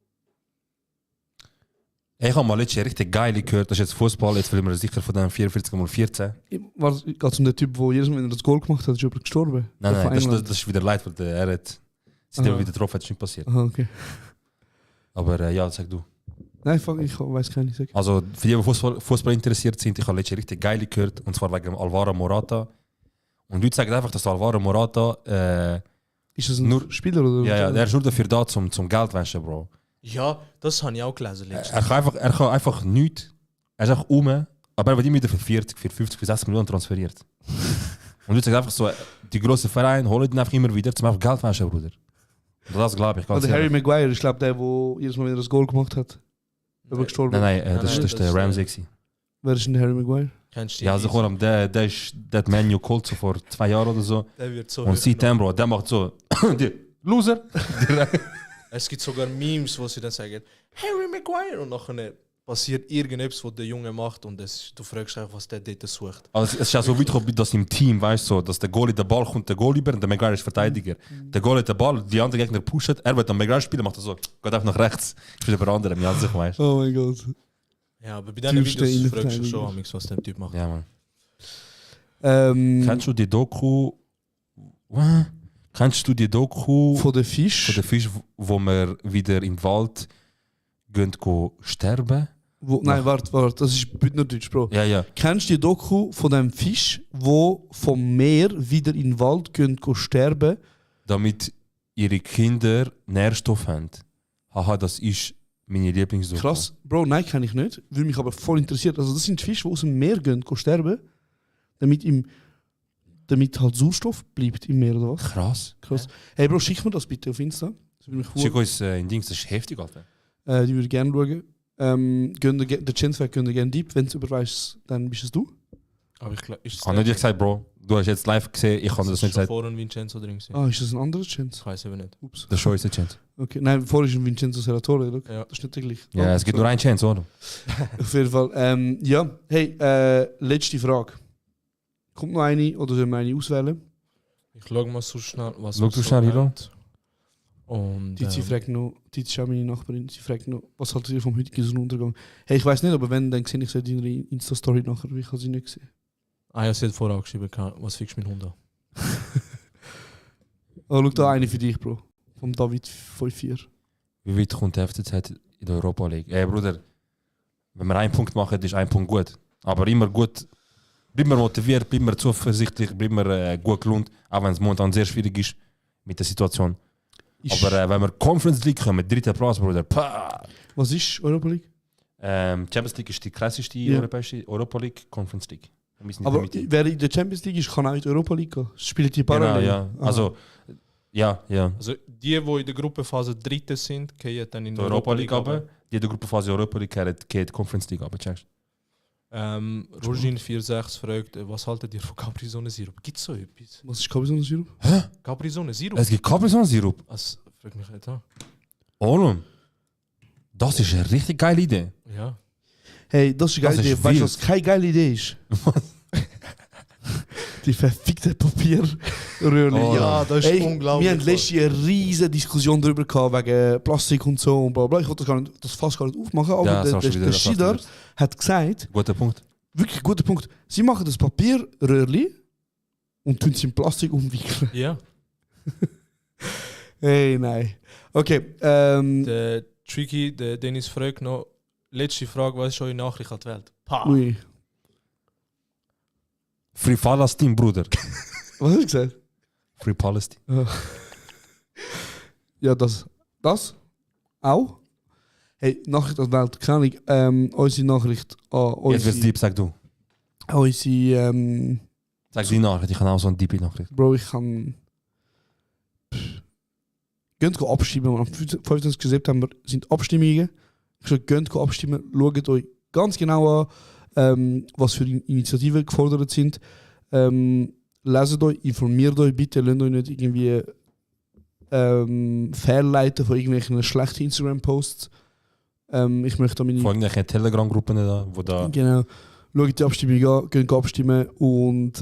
Ich habe mal letztens richtig geil gehört, das ist jetzt Fußball, jetzt will man sicher von dem 44x14. Geht es um den Typ, der jedes Mal, wenn er das Goal gemacht hat, ist jemand gestorben? Nein, das ist wieder leid, weil er hat sich wieder getroffen, hat, ist nicht passiert. Aha, okay. Aber ja, sag du. Nein, ich weiß keine. Also für die, die Fußball interessiert sind, ich habe letztens richtig geil gehört, und zwar wegen Alvaro Morata. Und Leute sagen einfach, dass Alvaro Morata ist das ein Spieler oder? Ja, er ist nur dafür da, zum Geld waschen, Bro. Ja, das habe ich auch gelesen. Er kann einfach nichts. Er ist einfach aber er wird immer wieder für 40, für 50, für 60 Millionen transferiert. Und Leute sagen einfach so, die grossen Vereine holen ihn einfach immer wieder, zum einfach Geld waschen, Bruder. Und das glaube ich ganz Oder Harry Maguire, ich glaube der, der jedes Mal, wenn er das Goal gemacht hat, gestorben. Nein, das ist der Ramsey. Wer ist denn der Harry Maguire? Ja, also vor allem, der hat Manu geholt so vor 2 Jahren oder so. Der wird so. Und seitdem, Bro, der macht so, die Loser. Es gibt sogar Memes, wo sie dann sagen, Harry Maguire, und nachher passiert irgendetwas, was der Junge macht, und du fragst einfach, was der dort sucht. Also es ist ja so weit gekommen, dass im Team, weißt du, so, dass der Goalie den Ball kommt, der Goalie über, und der Maguire ist Verteidiger. Der Goalie hat den Ball, die anderen Gegner pushen, er wird den Maguire spielen, macht er so, geht einfach nach rechts, spielt über andere, mir sich, weißt du. Oh mein Gott. Ja, aber bei diesen Videos fragst du schon, was der Typ macht. Ja, Mann. Kennst du die Doku? Kennst du die Doku von den Fisch? Von den Fisch, wo wir wieder im Wald gehen sterben? Nein, warte, das ist Bündnerdeutsch, Bro. Ja. Kennst du die Doku von dem Fisch, wo vom Meer wieder in den Wald gehen sterben? Damit ihre Kinder Nährstoff haben. Haha, das ist meine Lieblingsdoku. Krass, Bro, nein, kenne ich nicht. Würde mich aber voll interessieren. Also das sind Fische, die aus dem Meer gehen sterben, damit halt Sauerstoff bleibt im Meer, oder was? Krass. Hey Bro, schick mir das bitte auf Insta. Schick uns in Dings, das ist heftig, Alter. Die würde ich gerne schauen. Der Chance könnt ihr gerne deep, wenn du überweist, dann bist es du. Aber ich glaube, ist habe nicht gesagt, Bro. Du hast jetzt live gesehen, ich kann das nicht sagen. Vorhin Vincenzo drin. Ist das ein anderer Chance? Ich weiß eben nicht. Ups. Das Show ist der Chance. Okay, nein, vorher ist ein Vincenzo Serratore, oder? Ja. Das ist nicht der gleiche. Ja, es gibt nur einen Chance, oder? Auf jeden Fall. Ja, hey, letzte Frage. Kommt noch eine oder sollen wir eine auswählen? Ich schaue mal so schnell, was Schau du schnell, Hilo. Und Tizi fragt noch, Tizi ist auch meine Nachbarin, sie fragt noch, was haltet ihr vom heutigen Sonnenuntergang? Hey, ich weiß nicht, aber wenn, dann sehe ich sie in ihrer Insta-Story nachher, weil ich habe sie nicht gesehen. ja, sie hat vorher auch geschrieben, was fickst du mit Hund an? Oh, schau da eine für dich, Bro. Vom David 5-4. Wie weit kommt die FCZ in der Europa League? Bruder, wenn wir einen Punkt machen, ist ein Punkt gut. Aber immer gut, bleib mir motiviert, bleib mir zuversichtlich, bleib mir gut gelaunt, auch wenn es momentan sehr schwierig ist mit der Situation. Aber wenn wir Conference League kommen, 3. Platz, Bruder, pah! Was ist Europa League? Champions League ist die krasseste europäische Europa League, Conference League. Aber wer in der Champions League ist, kann auch in die Europa League gehen. Spielt die parallel? Genau, ja. Also, ja. Also die in der Gruppenphase 3. sind, gehen dann in die Europa League runter. Die in der Gruppenphase Europa League geht die Conference League runter, checkst du? Rogin46 fragt, was haltet ihr von Capri-Sonne-Sirup? Gibt es so etwas? Was ist Capri-Sonne-Sirup? Hä? Capri-Sonne-Sirup? Es gibt Capri-Sonne-Sirup? Das fragt mich nicht an. Olum, das ist eine richtig geile Idee. Ja. Hey, das ist eine geile Idee. Weißt du, was keine geile Idee ist? Die verfickte Papierröhrchen. Oh, ja, das ist unglaublich. Wir hatten letztes Jahr eine riesige Diskussion darüber gehabt, wegen Plastik und so und bla bla. Ich wollte das fast gar nicht aufmachen, aber Ja, der Schieder hat gesagt, guter Punkt. wirklich guter Punkt, sie machen das Papierröhrchen und tun sie in Plastik umwickeln. Ja. Hey, nein. Okay, Der Tricky, der Dennis fragt noch, letzte Frage, was ist eure Nachricht an die Welt? ui. Free Palestine, Bruder. Was hast du gesagt? Free Palestine. Ja, das auch. Hey, Nachricht an die Welt, keine Ahnung, unsere Nachricht an Jetzt wird's deep, sag du. unsere, Sag die Nachricht, ich kann auch so eine deep Nachricht. Bro, ich kann... Geht abstimmen, am 25. September sind Abstimmungen. Ich sage, geht abstimmen, schaut euch ganz genau an, was für Initiativen gefordert sind. Leset euch, informiert euch bitte, lasst euch nicht irgendwie verleiten von irgendwelchen schlechten Instagram-Posts. Ich möchte da meine... Vor irgendwelchen Telegram-Gruppen da, wo da... Genau. Schaut die Abstimmung an, geht abstimmen und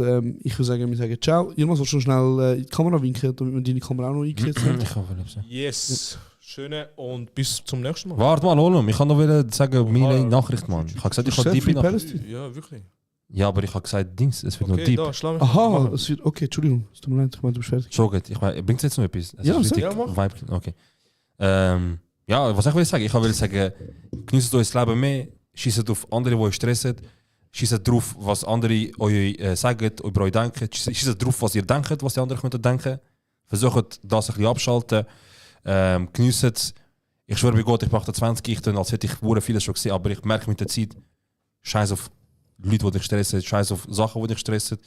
ich würde sagen, wir sagen ciao. Jemand soll schon schnell in die Kamera winken, damit wir deine Kamera auch noch eingesetzt haben. Ich kann sagen. Yes. Schöne und bis zum nächsten Mal. Warte mal, Olum, ich kann noch wieder sagen, meine Nachricht, Mann. Ich habe gesagt, ich habe deep Free Nachricht. Palestine. Ja, wirklich. Ja, aber ich habe gesagt, Dings, es wird noch Okay, deep. da, schlag mich. Aha, Machen. es wird, okay, Entschuldigung, es tut mir leid, ich meine, du bist fertig. Schon gut, bringt es jetzt noch etwas? Es Ja, ist sag. richtig Ja, mach. Vibe. Okay. Ja, was ich will sagen? Ich will sagen, genießt euch das Leben mehr, schießt auf andere, die euch stressen, schießt drauf, was andere euch sagen, über euch denken, schießt drauf, was ihr denkt, was die anderen könnten denken. Versucht das ein bisschen abschalten, genießt es. Ich schwöre bei Gott, ich mache 20, ich tue, als hätte ich sehr vieles schon gesehen, aber ich merke mit der Zeit, scheiß auf Leute, die dich stressen, scheiß auf Sachen, die dich stressen.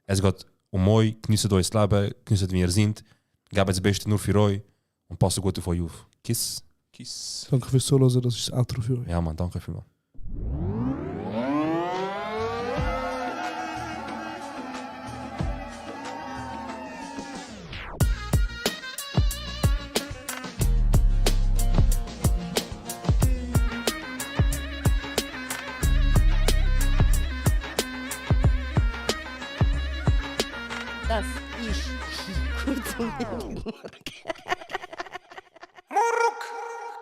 Es geht um euch, genießt euch das Leben, genießt, wie ihr seid, gebt das Beste nur für euch und passt gut auf euch auf. Kiss. Kiss. Danke fürs Zuhören, das ist das Outro für euch. Ja, Mann, danke vielmals. Das ist kurz und bündig.